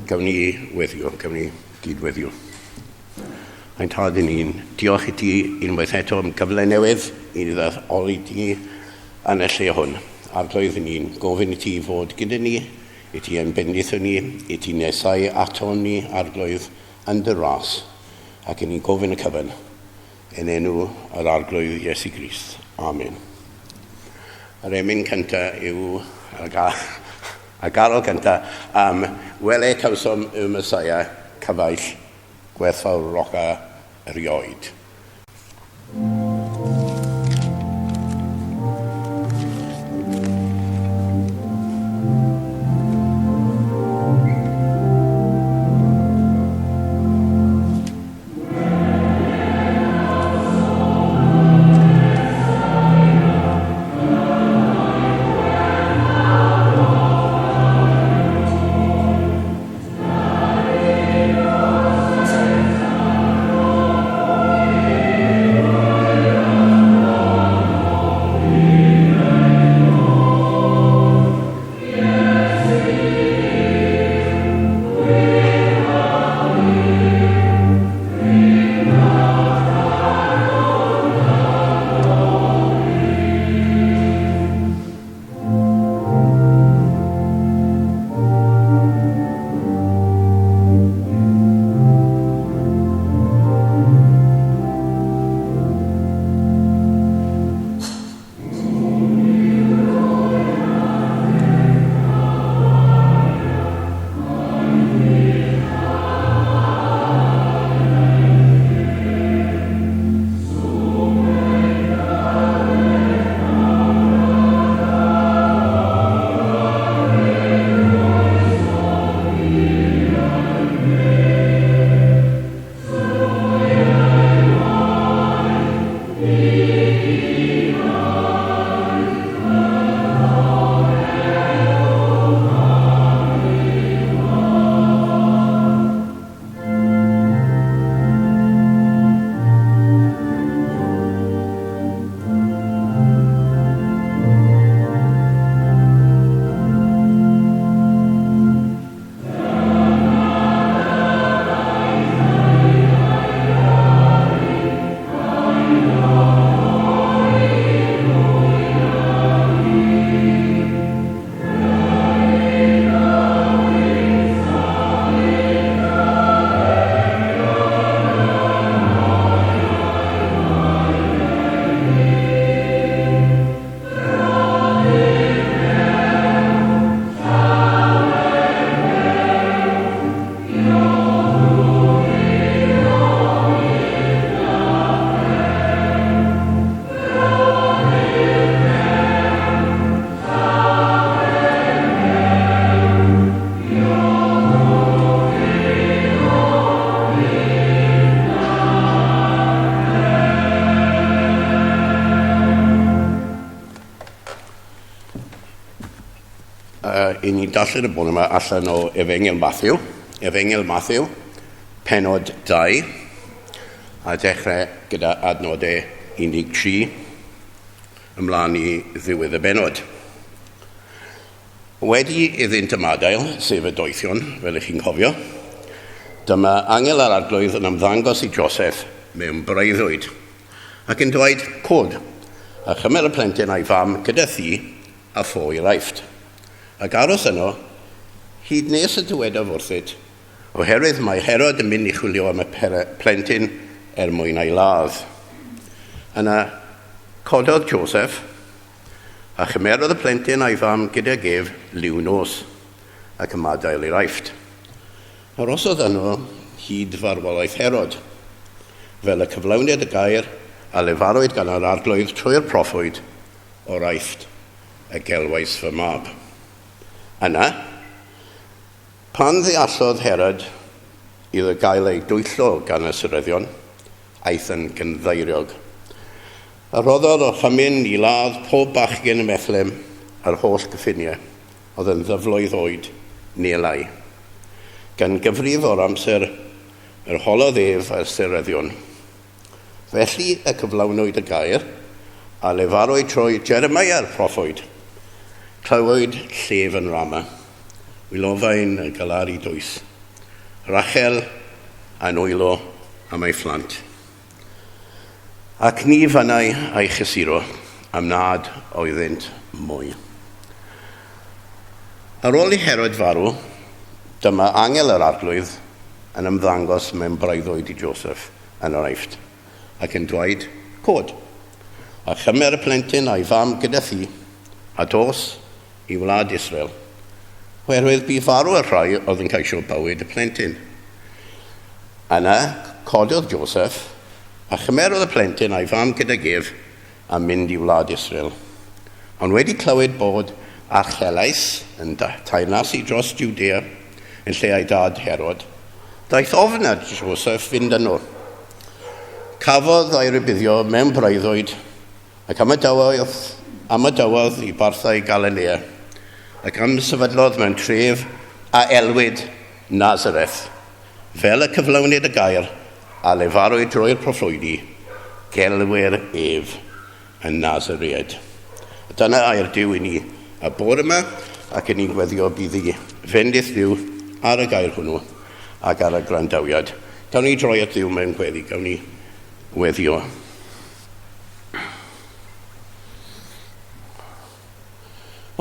Gawn ni weddio, gawn ni gyd-weddio. Ein tad i ni'n diolch i ti unwaith eto am gyfle newydd i ni ddatholi ti yn y lle hwn. Arglwydd, i ni'n gofyn i ti fod gyda ni, i ti ein bendithio ni, i ti nesau ato ni, Arglwydd, yn dy ras, ac i ni'n gofyn y cyfan yn enw yr Arglwydd Iesu Grist. Amen. Yr emyn cyntaf yw, y garol cyntaf, am wele cawsom y Messiah, cyfaill gwerthfawroga erioed. I ni'n darllen y bore yma allan o Efengyl Matthew, Efengyl Matthew, penod 2, a dechrau gyda adnodau 13 ymlaen i ddiwedd y benod. Wedi iddynt ymadael, sef y doethion, fel ych chi'n cofio, dyma angel yr arglwydd yn ymddangos i Joseph mewn breuddwyd, ac yn dweud, Cod, a chymer y plentyn a'i fam gyda thi a ffo i'r Aifft, ac aros yno hyd nes y dywedaf wrthyt, oherwydd mae Herod yn mynd i chwilio am y plentyn er mwyn ei ladd. Yna cododd Joseph, A chymerodd y plentyn a'i fam gydag ef liw nos, ac ymadael i'r Aifft. Arosodd yno hyd farwolaeth Herod, fel y cyflawnid y gair a lefarwyd gan yr Arglwydd trwy'r proffwyd, O'r Aifft y gelwais fy mab. Yna, pan ddeallodd Herod iddo gael ei dwyllo gan y Syryddion, aeth yn gynddeiriog. A rhoddodd orchymyn i ladd pob bachgen ym Methlem a'r holl gyffiniau oedd yn ddyfloedd oed neu lai. Gan gyfrif o'r amser yr holodd ef a'r seryddion. Felly y cyflawnwyd y gair a lefarwyd trwy Jeremia'r proffwyd. Clywyd llef yn Rama, Wylofain y galaru dwys. Rachel yn wylo am ei phlant. Ac ni fynnai ei chysuro am nad oeddynt mwy. Ar ôl i Herod farw, dyma angel yr arglwydd yn ymddangos mewn breuddwyd i Joseph yn yr Aifft, ac yn dweud, Cod, a chymer y plentyn a'i fam gyda thi, a dos i wlad Israel, oherwydd bu farw y rhai oedd yn ceisio bywyd y plentyn. Yna cododd Joseph, a chymerodd y plentyn a'i fam gydag ef, a mynd i wlad Israel. Ond wedi clywed bod Archelaus yn teyrnasu dros Jwdea yn lle ei dad Herod, daeth ofn ar Joseph fynd yno. Cafodd ei rybuddio mewn breuddwyd ac ymadawodd, ymadawodd i barthau Galilea ac ymsefydlodd mewn tref a elwid Nazareth, fel y cyflawnid y gair a lefarwyd drwy'r proffwydi, gelwir ef yn Nazaread. Dyna air Duw i ni y bore yma, ac yn ni'n gweddio bydd i fendith Dduw ar y gair hwnnw ac ar y gwrandawiad. Gawn ni droi at Dduw mewn gweddi, gawn ni weddio.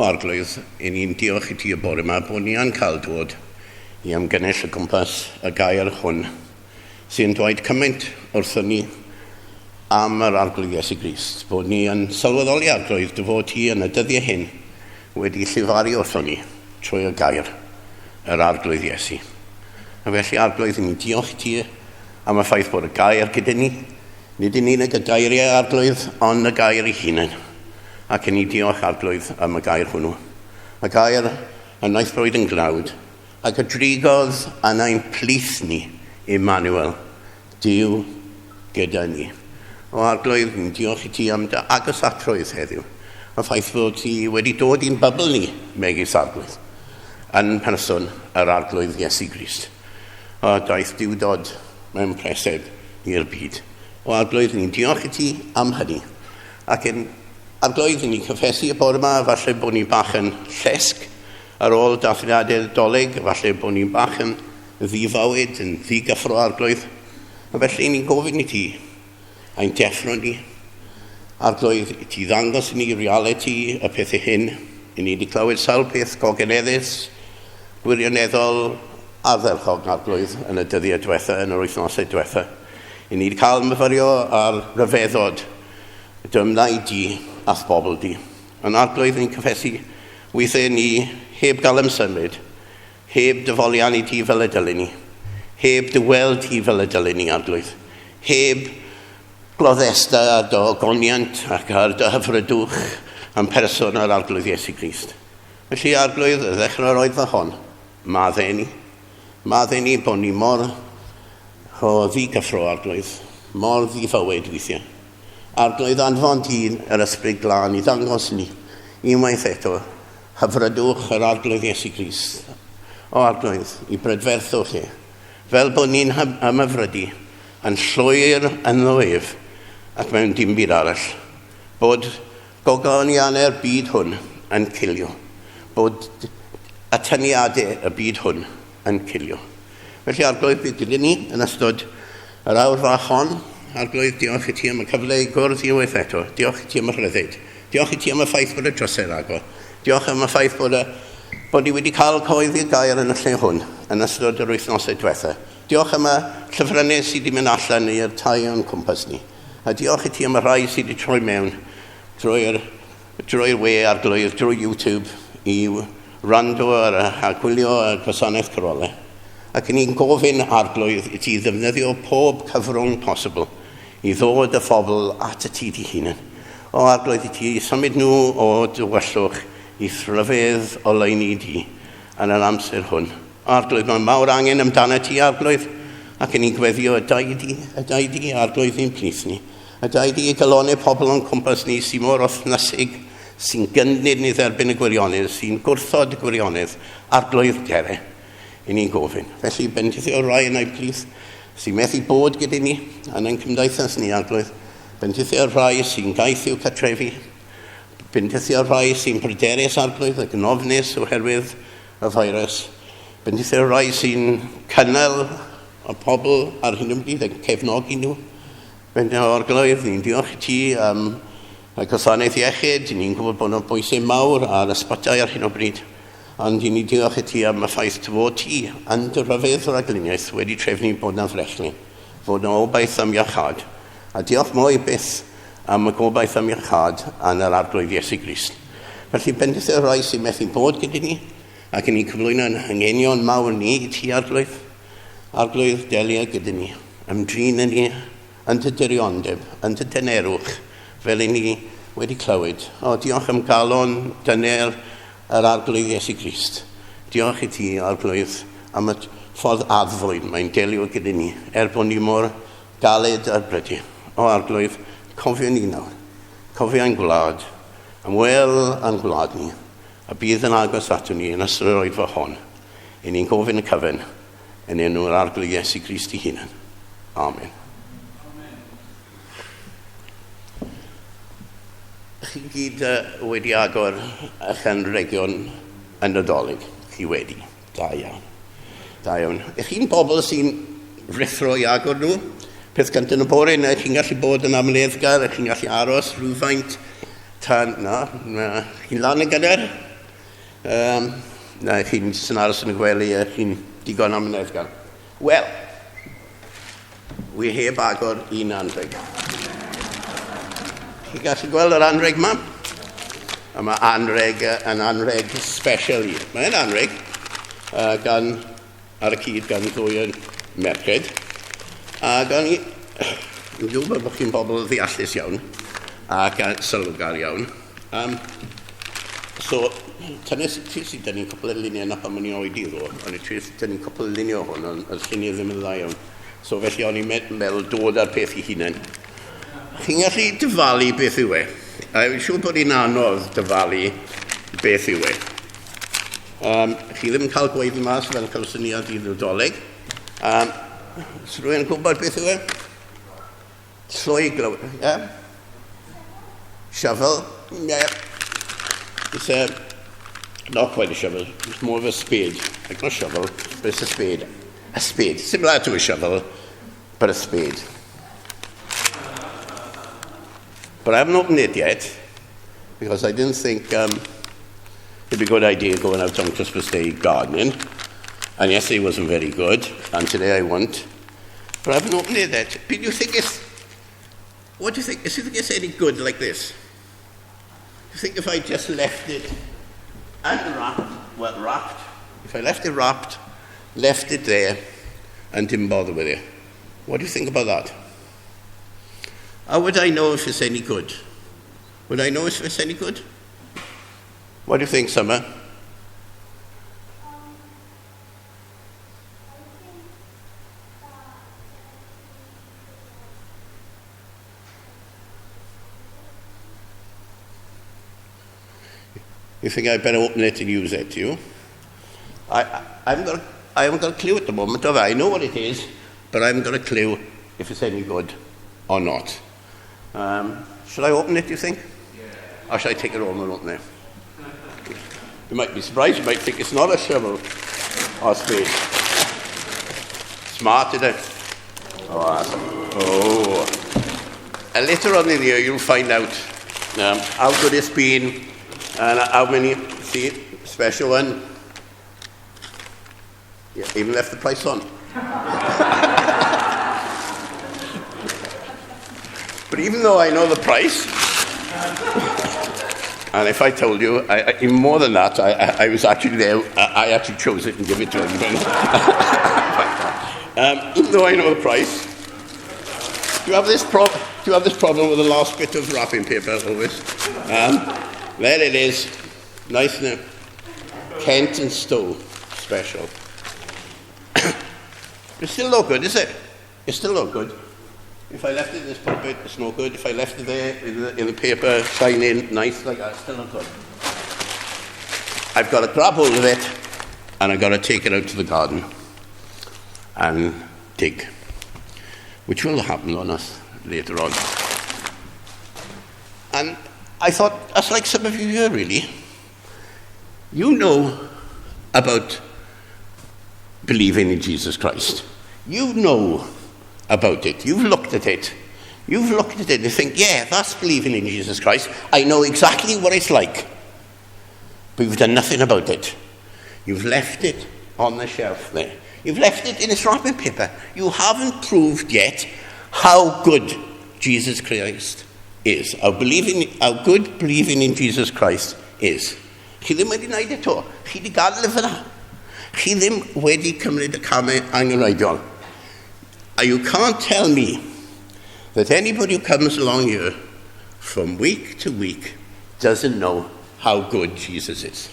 O Arglwydd, i ni'n diolch i ti y bore yma bod ni yn cael dod i ymgynnull o gwmpas y gair hwn sy'n dweud cymaint wrthyn ni am yr Arglwydd Iesu Grist, bod ni yn sylweddoli Arglwydd dy fod ti yn y dyddiau hyn wedi llifaru wrthon ni trwy y gair yr Arglwydd Iesu. A felly Arglwydd, i ni diolch i ti am y ffaith bod y gair gyda ni, nid yn unig y geiriau Arglwydd, ond y gair ei hunain. Ac i ni diolch Arglwydd am y gair hwnnw. Y gair a wnaethpwyd yn gnawd, ac y drigodd yn ein plith ni, Emmanuel, Duw gyda ni. O Arglwydd, ni'n diolch i ti am dy agosatrwydd heddiw. Y ffaith fod ti wedi dod i'n bybl ni, megis Arglwydd, yn person yr Arglwydd Iesu Grist. O, daeth Duwdod mewn preseb i'r byd. O Arglwydd, ni'n diolch i ti am hynny. Ac yn Arglwydd, ni'n cyffesu y bore yma, falle bod ni bach yn llesg ar ôl dathliadau'r Dolig, falle bod ni bach yn ddifawyd, yn ddigyffro Arglwydd. A felly ni'n gofyn i ti, ein deffro ni, Arglwydd, i ti ddangos i ni realiti y pethau hyn. I ni wedi clywed sawl peth gogeneddus, gwirioneddol, ardderchog, Arglwydd, yn y dyddiau diwetha, yn yr wythnosau diwetha. I ni wedi cael myfyrio ar ryfeddod dy ymwneud di a'th bobl di. Yn Arglwydd, ni'n cyffesu weithiau ni heb gael ymsymud, heb dy foliannu di fel y dylwn ni, heb dy weld ti fel y dylwn ni, Arglwydd, heb gloddesta ar dy ogoniant ac ar dy hyfrydwch am person yr Arglwydd Iesu Grist. Felly, Arglwydd, y ddechrau'r oedfa hon, maddau ni. Maddau ni bod ni mor o ddigyffro, Arglwydd, mor ddifywyd weithiau. Arglwydd, anfon dyn yr Ysbryd Glân i ddangos ni, unwaith eto, hyfrydwch yr Arglwydd Iesu Grist. O Arglwydd, i brydferthwch e, fel bod ni'n ymhyfrydu yn llwyr ynddo ef ac mewn dim byd arall, bod gogoniannau'r byd hwn yn cilio, bod atyniadau y byd hwn yn cilio. Felly, Arglwydd, bydd gyda ni yn ystod yr awr fach hon. Arglwydd, diolch i ti am y cyfle i gwrdd unwaith eto. Diolch i ti am y rhyddid. Diolch i ti am y ffaith bod y drysau'n agor. Diolch am y ffaith bod, y, bod ni wedi cael cyhoeddi'r gair yn y lle hwn yn ystod yr wythnosau diwetha. Diolch am y llyfrynnau sydd wedi mynd allan i'r tai o'n cwmpas ni. A diolch i ti am y rhai sydd wedi troi mewn drwy'r drwy we Arglwydd, drwy YouTube, i wrando ar a gwylio y gwasanaeth corolau. Ac ni'n gofyn Arglwydd i ti ddefnyddio pob cyfrwng posibl i ddod y phobl at y ti di hunan. O Arglwydd i ti symud nhw o dywyllwch i rhyfedd oleuni di yn yr amser hwn. O Arglwydd, mae mawr angen amdano ti, Arglwydd, ac ni'n gweddio y dau di, y dau di, Arglwydd, i'n plith ni. Y dau di i galonau pobl o'n cwmpas ni sy'n mor othnasig, sy'n gyndyn i dderbyn y gwirionedd, sy'n gwrthod y gwirionedd, Arglwydd dere, i ni'n gofyn. Felly, bendithio rai yn eu plith sy'n methu bod gyda ni yn ein cymdeithas ni, Arglwydd. Bendithio rhai sy'n gaeth i'w cartrefi. Bendithio rhai sy'n pryderus, Arglwydd, ac yn ofnus oherwydd y virus. Bendithio y rhai sy'n cynnal y pobl ar hyn o bryd yn cefnogi nhw. Bendithio Arglwydd, ni'n diolch i ti am y gwasanaeth iechyd, ni'n gwybod bod yna bwysau mawr ar ysbytai ar hyn o bryd, ond i ni diolch i ti am y ffaith dy fod ti yn dy ryfedd rhagluniaeth wedi trefnu bod na frechlyn, fod na obaith am iachâd, a diolch mwy byth am y gobaith am iachâd yn yr Arglwydd Iesu Grist. Felly bendithio y rhai sy'n methu bod gyda ni, ac i ni'n cyflwyno'n anghenion mawr ni i ti, Arglwydd. Arglwydd, delia gyda ni, ymdrin â ni yn dy diriondeb, yn dy dynerwch, fel i ni wedi clywed. O, diolch am galon dyner yr Arglwydd Iesu Grist. Diolch i ti, Arglwydd, am y ffordd addfwyn mae'n delio gyda ni, er bod ni mor galed ar brydiau. O, Arglwydd, cofio ni nawr. Cofio ein gwlad, ymwel â'n gwlad ni, a bydd yn agos ato ni yn ystod yr oedfa hon. I ni'n gofyn y cyfan yn enw'r Arglwydd Iesu Grist ei hunan. Amen. Chi gyd wedi agor eich anrhegion yn Nadolig. Chi wedi. Da iawn. Da iawn. Ych chi'n bobl sy'n rhuthro i agor nhw? Peth gyntaf yn y bore, neu chi'n gallu bod yn amyneddgar, ych chi'n gallu aros rhywfaint tan... Na, na, chi'n lan yn gynnar? Um, na, chi'n jyst yn aros yn y gwely a chi'n digon amyneddgar. Wel, wi heb agor un anrheg. Chi'n gallu gweld yr anrheg ma? A mae anrheg yn anrheg special i. Mae'n anrheg gan, ar y cyd gan ddwy o'n merched. A gan i, yn gwybod bod chi'n bobl ddeallus iawn ac sylwgar iawn. Um, so, tynnes, tries i dynnu cwpl o luniau na pan o'n i'n oedi ddo, o'n i tries i dynnu cwpl o luniau o hwn, ond y lluniau ddim yn dda iawn. So felly o'n i'n meddwl dod â'r peth i hunain. Chi'n gallu dyfalu beth yw e? A fi'n siŵr bod hi'n anodd dyfalu beth yw e. Um, chi ddim yn cael gweiddi mas fel cael syniad i Nadolig. Um, so rwy'n gwybod beth yw e? Llwy glywed, yeah? Shovel, yeah. It's a, not quite a shovel, it's more of a spade. Like not a shovel, but it's a spade. A spade, similar to a shovel, but a spade. But I haven't opened it yet, because I didn't think um, it'd be a good idea going out on Christmas Day gardening. And yesterday wasn't very good, and today I won't. But I haven't opened it yet. But you think it's... What do you think? Do you think it's any good like this? Do you think if I just left it unwrapped, well, wrapped, if I left it wrapped, left it there, and didn't bother with it, what do you think about that? How would I know if it's any good? Would I know if it's any good? What do you think, Summer? You think I better open it and use it, do you? I, I, I, haven't, got a, I haven't got a clue at the moment, have I? I know what it is, but I haven't got a clue if it's any good or not. Um, should I open it, do you think? Yeah. Or should I take it home and open it? You might be surprised, you might think it's not a shovel or spade. Smart, isn't it? Oh, that's, oh. And later on in the year, you'll find out um, how good it's been and how many, see, special one. Yeah, even left the price on. but even though I know the price, and if I told you, I, I, more than that, I, I, I was actually there, I, I actually chose it and give it to him. um, even though I know the price, do you have this, pro- do you have this problem with the last bit of wrapping paper always? Um, there it is. Nice now. Kent and Stowe special. it's still no good, is it? It's still no good. If I left it in this pulpit, it's no good. If I left it there in the, in the paper, shining, nice like that, it's still no good. I've got to grab hold of it and I've got to take it out to the garden and dig, which will happen on us later on. And I thought, that's like some of you here, really. You know about believing in Jesus Christ. You know about it. You've looked at it. You've looked at it and think, yeah, that's believing in Jesus Christ. I know exactly what it's like. But you've done nothing about it. You've left it on the shelf there. You've left it in its wrapping paper. You haven't proved yet how good Jesus Christ is. How, believing, how good believing in Jesus Christ is. Chi ddim wedi gwneud e to. Chi wedi gadael e fyna. Chi ddim wedi cymryd y camau angenrheidiol. You can't tell me that anybody who comes along here from week to week doesn't know how good Jesus is,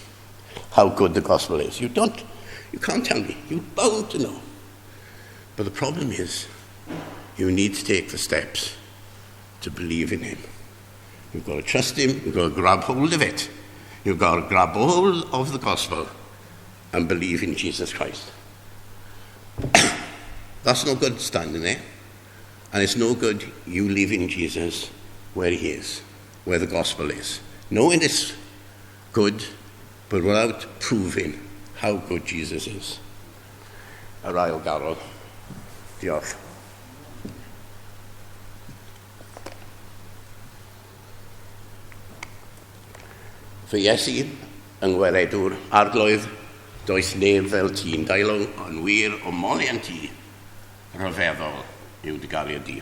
how good the gospel is. You don't, you can't tell me. You're bound to know. But the problem is, you need to take the steps to believe in him. You've got to trust him, you've got to grab hold of it. You've got to grab hold of the gospel and believe in Jesus Christ. That's no good standing there. And it's no good you leaving Jesus where he is, where the gospel is. Knowing it's good, but without proving how good Jesus is. Yr ail garol. Diolch. Fy Iesu, yng ngweledwr arglwydd, does neb fel ti'n deilwng yn wir o moliant ti, rhyfeddol yw dy gariad di.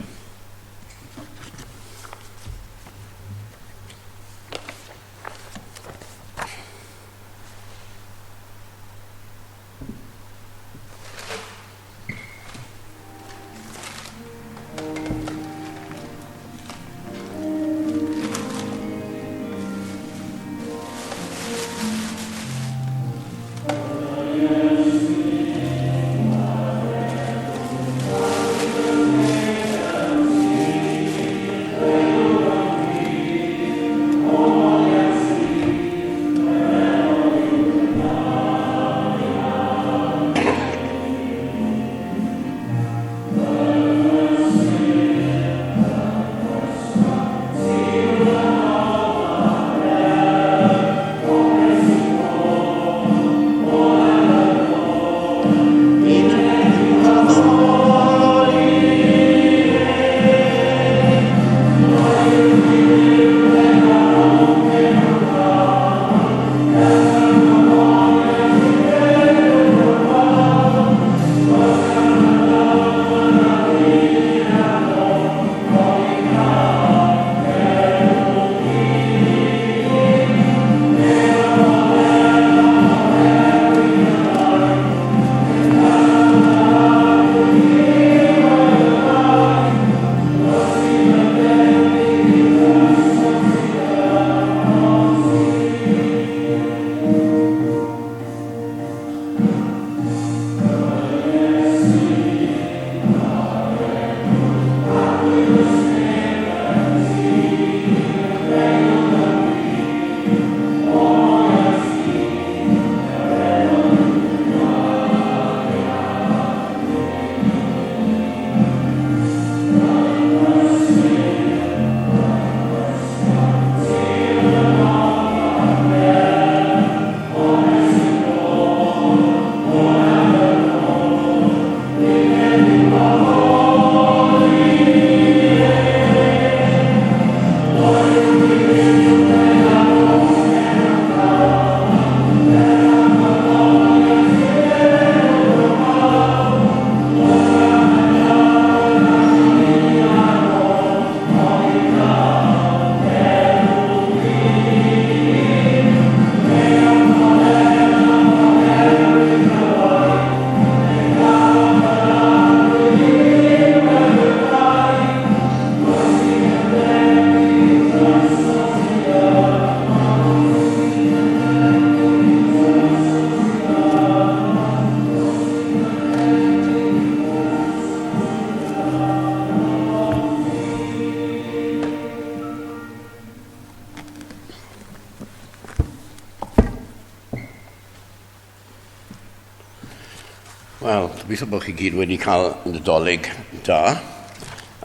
Wel, gobeithio bod chi gyd wedi cael Nadolig da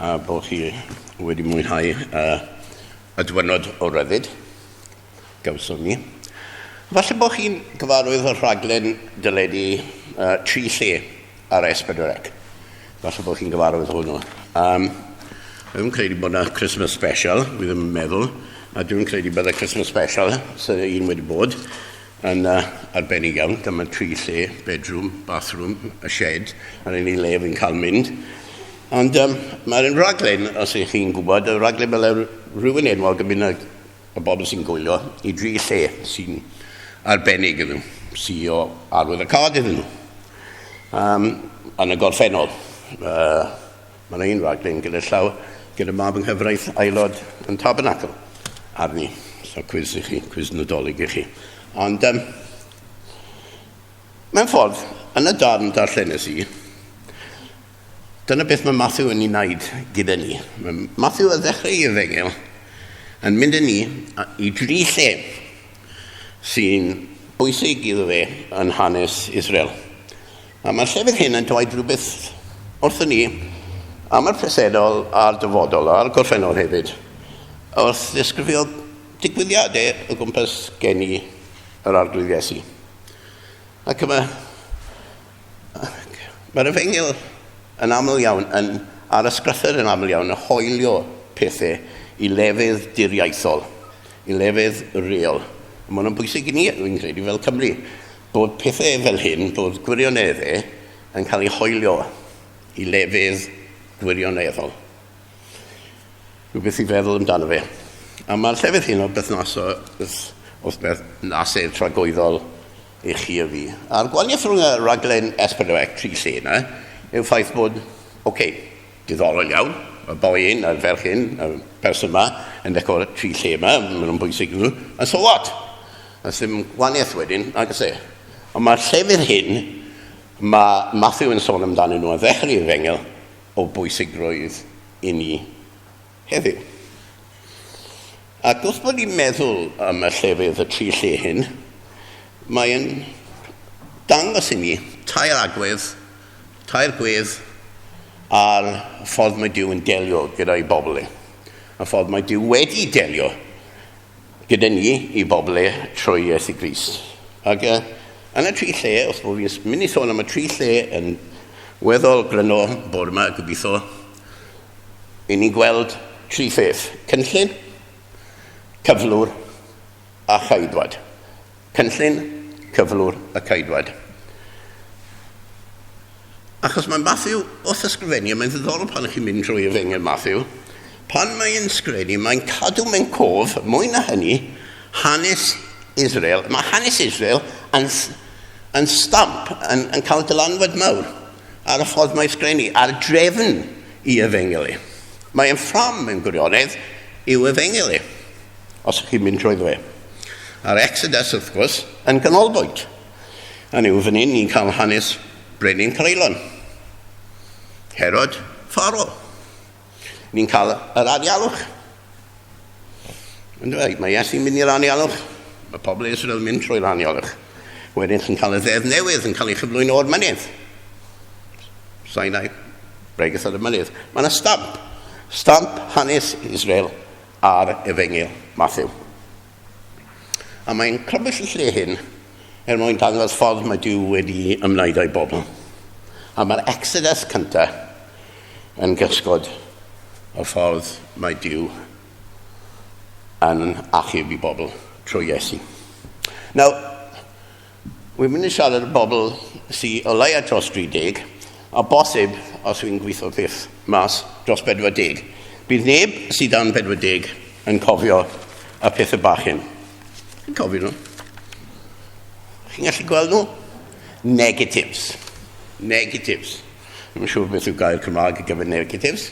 a bod chi wedi mwynhau y diwrnod o ryddid gawson ni. Falle bod chi'n gyfarwydd o'r rhaglen dyledu Tri Lle ar S4C. Falle bod chi'n gyfarwydd hwnnw. Dwi'n credu bod yna Christmas special, dwi ddim yn meddwl, a dwi'n credu bod y Christmas special sydd un wedi bod yn arbennig iawn. Dyma tri lle, bedroom, bathroom, a shed, a'r unig le fi'n cael mynd. Ond mae'r un rhaglen, os ych chi'n gwybod, y rhaglen fel rhywun enwog yn mynd ag y bobl sy'n gwylio i dri lle sy'n arbennig iddyn nhw, sy o arwyddocâd iddyn nhw. Yn y gorffennol, mae yna un rhaglen gyda llaw, gyda mab yng nghyfraith aelod yn Tabernacl arni. So cwiz i chi, cwiz Nadolig i chi. Ond mewn ffordd, yn y darn darllenes i, dyna beth mae Matthew yn ei wneud gyda ni. Mae Matthew ar ddechrau ei efengyl yn mynd â ni i dri lle sy'n bwysig iddo fe yn hanes Israel. A mae'r llefydd hyn yn dweud rhywbeth wrthyn ni am y presennol a'r dyfodol a'r gorffennol hefyd wrth ddisgrifio digwyddiadau o gwmpas geni yr Arglwydd Iesu. Ac yma, mae'r efengyl yn aml iawn, yn, a'r ysgrythyr yn aml iawn, yn hoelio pethau i lefydd diriaethol, i lefydd real. Mae hwnna'n bwysig i ni, fi'n credu, fel Cymru, bod pethau fel hyn, bod gwirioneddau yn cael eu hoelio i lefydd gwirioneddol. Rhywbeth i feddwl amdano fe. A mae'r llefydd hyn o berthnasau wrth berthnasau tragwyddol i chi a fi. A'r gwahaniaeth rhwng y rhaglen S4C tri lle yna yw'r ffaith bod, oce, okay, diddorol iawn, y boi hyn a'r ferch hyn, y person yma, yn dechrau tri lle yma, maen nhw'n bwysig nhw, and so what? A ddim gwahaniaeth wedyn, nag oes e. Ond mae'r llefydd hyn, mae Matthew yn sôn amdanyn nhw ar ddechrau ei efengyl, o bwysigrwydd i ni heddiw. Ac wrth bod ni'n meddwl am y llefydd, y tri lle hyn, mae'n dangos i ni tair agwedd, tair gwedd ar ffordd mae Duw yn delio gyda'i bobl e. Y ffordd mae Duw wedi delio gyda ni i bobl e trwy Iesu Grist. Ac yn y tri lle, os bod fi'n mynd i sôn am y tri lle yn weddol gryno bore yma, gobeithio, i ni gweld tri pheth. Cynllun, cyflwr a chaedwad. Cynllun, cyflwr a caedwad. Achos mae Matthew wrth ysgrifennu, a mae'n ddiddorol pan ych chi'n mynd trwy Efengyl Matthew, pan mae'n sgrifennu, mae'n cadw mewn cof, mwy na hynny, hanes Israel. Mae hanes Israel yn, yn stamp, yn, yn cael dylanwad mawr ar y ffordd mae'n sgrifennu, ar drefn i Efengyl. Mae'n ffram mewn gwirionedd i'w Efengyl, os ych chi'n mynd trwy dde. A'r Exodus, wrth gwrs, yn ganolbwynt. A yw fan hyn ni'n cael hanes Brenin Creulon, Herod, Pharaoh. Ni'n cael yr anialwch. Yn dweud, mae Iesu'n mynd i'r anialwch, mae pobl Israel yn mynd trwy'r anialwch. Wedyn chi'n cael y ddeddf newydd yn cael ei chyflwyno o'r mynydd. Sinai, bregeth ar y mynydd. Mae yna stamp. Stamp hanes Israel ar Efengyl Matthew. A mae'n crybwyll y lle hyn er mwyn dangos ffordd mae Duw wedi ymwneud â'i bobl. A mae'r Exodus cyntaf yn gysgod y ffordd mae Duw yn achub i bobl trwy Iesu. Nawr, wy'n mynd i siarad â bobl sydd o leia dros 30, a bosib, os wy'n gweithio peth mas, dros 40. Bydd neb sydd dan 40 yn cofio y pethau bach hyn. Chi'n cofio nhw? Chi'n gallu gweld nhw? Negatives. Negatives. Dwi'n siŵr beth yw gair Cymraeg ar gyfer negatives.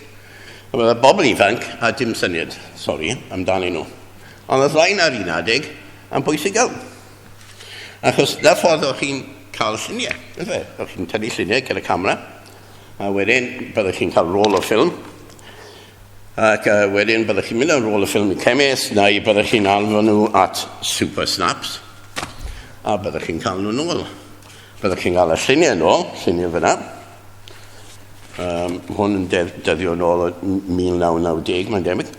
Mae bobl ifanc a dim syniad, sori, amdanyn nhw. Ond oedd rhain ar un adeg yn bwysig iawn. Achos na ffordd o'ch chi'n cael lluniau, yndyfe? O'ch chi'n tynnu lluniau gyda camera, a wedyn byddwch chi'n cael rôl o ffilm, ac wedyn byddwch chi'n mynd ar rôl o ffilm i chemist, neu byddwch chi'n anfon nhw at Super Snaps, a byddwch chi'n cael nhw nôl. Byddwch chi'n cael y lluniau nôl, lluniau fyna. Hwn yn dyddio nôl o 1990, mae'n debyg.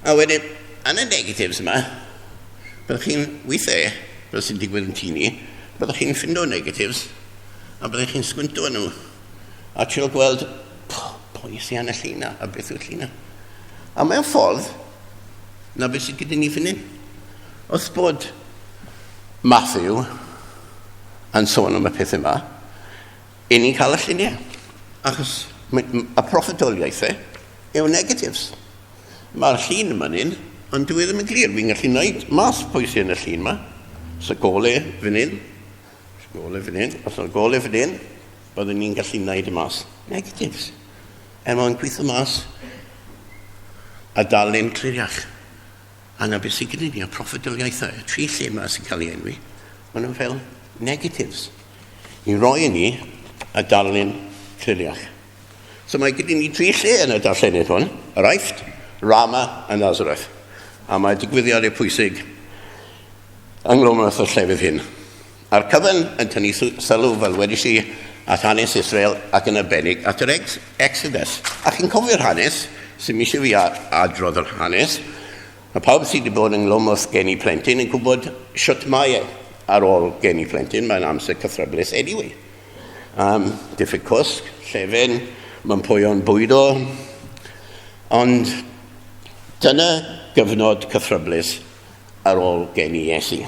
A wedyn, yn y negatives yma, byddwch chi'n weithiau fel sy'n digwydd yn tŷ ni, byddwch chi'n ffindo negatives, a byddwch chi'n sgwinto nhw, a trio gweld pwy sy'n yn y llun a beth yw'r llun. A mewn ffordd, na beth sydd gyda ni fan hyn. Wrth bod Matthew yn sôn am y pethau yma, i ni'n cael y lluniau. Achos y proffedoliaethau yw negatives. Mae'r llun yma'n un, ond dwi e ddim yn glir. Fi'n gallu gwneud mas pwy sy'n y llun yma. So gole fan hyn, gole fan hyn, os yna gole fan hyn, byddwn ni'n gallu gwneud y mas. Negatives. Er mwyn gweithio mas a darlun cliriach. A na beth sydd gyda ni, y proffedoliaethau, y tri lle yma sy'n cael ei enwi, maen nhw fel negatives. I roi i ni y darlun cliriach. So mae gyda ni tri lle yn y darllenydd hwn, yr Aifft, Rama a Nazareth. A mae digwyddiadau pwysig ynghlwm wrth y llefydd hyn. A'r cyfan yn tynnu sylw, fel wedis i, at hanes Israel ac yn arbennig at yr Exodus. A chi'n cofio'r hanes, sy'm eisiau fi adrodd yr hanes. Mae pawb sydd wedi bod ynghlwm wrth geni plentyn yn gwybod shwt mae e ar ôl geni plentyn, mae'n amser cythryblus anyway. Diffyg cwsg, llefyn, mae'n poeon bwydo, ond dyna gyfnod cythryblus ar ôl geni Iesu.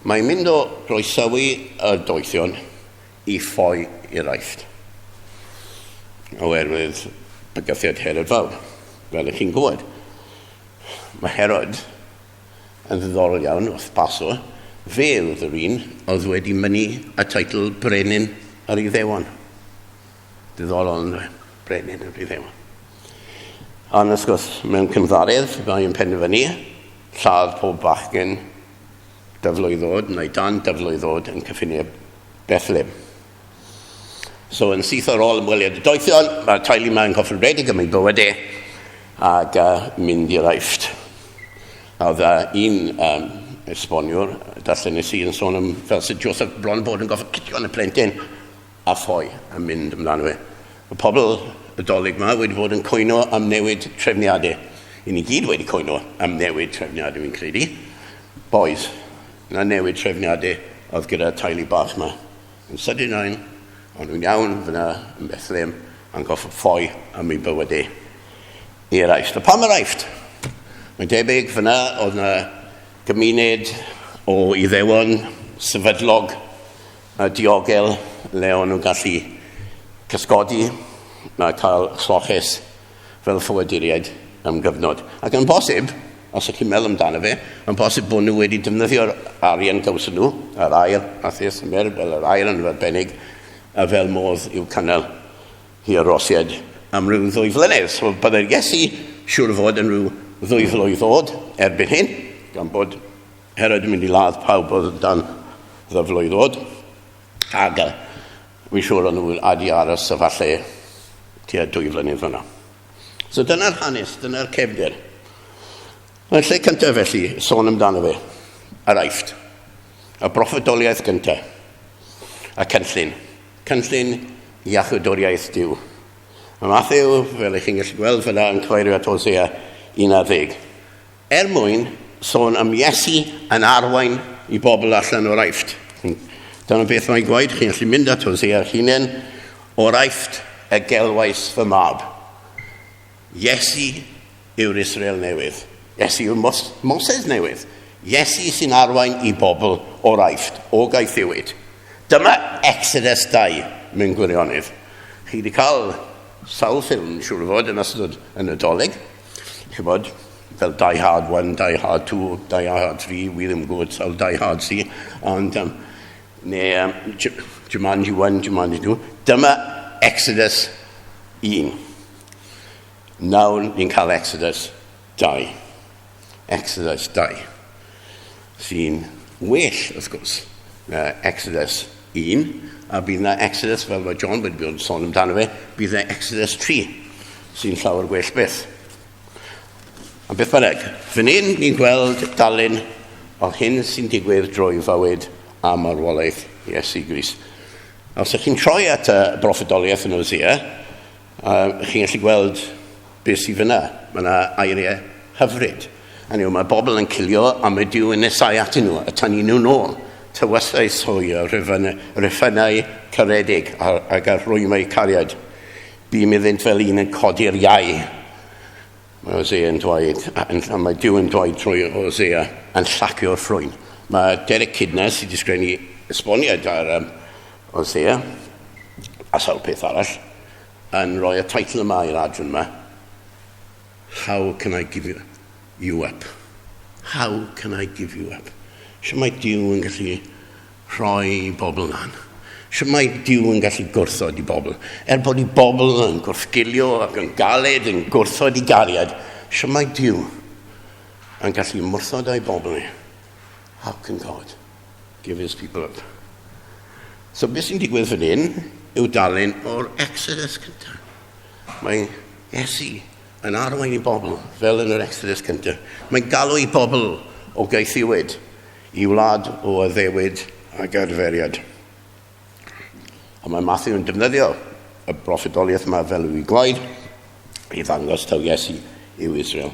Mae'n mynd o groesawu y doethion i ffoi i'r Aifft, oherwydd bygythiad Herod Fawr, fel ych chi'n gwybod. Mae Herod yn ddiddorol iawn wrth baso, fe oedd yr un oedd wedi mynnu y teitl Brenin yr Iddewon. Diddorol yn dweud, Brenin yr Iddewon. Ond wrth gwrs, mewn cymddaredd, mae'n penderfynu lladd pob bachgen dyflwydd oed neu dan dyflwydd oed yn cyffiniau Bethlehem. So yn syth ar ôl ymweliad y doethion, mae'r teulu yma yn cofredig am ei bywydau ac mynd i'r Aifft. A oedd un esboniwr, darllenes i yn sôn am fel sydd Joseph bron bod yn gofod cicio yn y plentyn a ffoi a mynd amdano fe. Y pobl y dolyg yma wedi bod yn cwyno am newid trefniadau. I ni gyd wedi cwyno am newid trefniadau fi'n credu. Boys, na newid trefniadau oedd gyda teulu bach yma. Yn sydyn ein, ond nhw'n iawn fyna yn Bethlehem a'n goffod ffoi am eu bywydau i'r Aifft. A pam yr Aifft? Mae'n debyg fyna oedd na gymuned o Iddewon sefydlog a diogel le o'n nhw'n gallu cysgodi a cael lloches fel ffoaduriaid am gyfnod. Ac yn bosib, os ydych chi'n meddwl amdano fe, yn bosib bod nhw wedi defnyddio'r arian gawson nhw, yr aur, Mathias, y myrrh, fel yr aur yn arbennig, a fel modd i'w cynnal hi arosiad am ryw 2 flynedd. So byddai'r Iesu siŵr o fod yn rhyw 2 flwydd oed erbyn hyn, gan bod Herod yn mynd i ladd pawb oedd dan 2 flwydd oed. Ac wi'n siŵr o'n nhw'n adi aros a falle tua 2 flynedd fyna. So dyna'r hanes, dyna'r cefndir. Yn lle cyntaf felly, sôn amdano fe, yr Aifft. Y broffwydoliaeth gyntaf. Y cynllun. Cynllun iachawdwriaeth Duw. Mae Matthew, fel ych chi'n gallu gweld fyna, yn cyfeirio at Hosea 11. Er mwyn sôn am Iesu yn arwain i bobl allan o'r Aifft. Dyna beth mae'n gwaed, chi'n gallu mynd at Hosea eich hunain, o'r Aifft y gelwais fy mab. Iesu yw'r Israel newydd. Iesu yw'r Mos Moses newydd. Iesu sy'n arwain i bobl o'r Aifft, o gaethiwyd. Dyma Exodus 2 mewn gwirionedd. Chi wedi cael sawl ffilm, siŵr o fod, yn ystod y Nadolig. Chybod, fel Die Hard 1, Die Hard 2, Die Hard 3, wi ddim yn gwybod sawl Die Hard sy, ond neu Jumanji 1, Jumanji 2. Dyma Exodus 1. Nawr ni'n cael Exodus 2. Exodus 2. Sy'n well, wrth gwrs, na Exodus 1, a bydd na Exodus, fel mae John wedi bod yn sôn amdano fe, bydd na Exodus 3, sy'n llawer gwell byth. A beth bynnag, fan hyn ni'n gweld darlun o'r hyn sy'n digwydd drwy fywyd a marwolaeth Iesu Grist. Os ydych chi'n troi at y broffwydoliaeth yn Hosea, chi'n gallu gweld beth sydd fyna. Mae yna eiriau hyfryd. Hynny yw, mae bobl yn cilio a mae Duw yn nesau atyn nhw, a tynnu nhw nôl. Tywysais hwy y rhifynnau caredig ac ar rwymau cariad. Bûm iddynt fel un yn codi'r iau. Mae Hosea yn dweud, a mae Duw yn dweud trwy Hosea, yn llacio'r ffrwyn. Mae Derek Kidner sydd wedi sgrennu esboniad ar Hosea, a sawl peth arall, yn rhoi y teitl yma i'r adran yma, How can I give you up? How can I give you up? Sut mae Duw yn gallu rhoi i bobl lan? Sut mae Duw yn gallu gwrthod i bobl? Er bod i bobl yn gwrthgilio ac yn galed yn gwrthod i gariad, sut mae Duw yn gallu mwrthod â'i bobl ni? How can God give his people up? So beth sy'n digwydd fan hyn yw darlun o'r Exodus cyntaf. Mae Iesu yn arwain i bobl, fel yn yr Exodus cyntaf. Mae'n galw i bobl o gaethiwyd i wlad o addewid ac arferiad. A mae Matthew yn defnyddio y broffwydoliaeth yma fel yw i gwaed i ddangos taw Iesu yw Israel.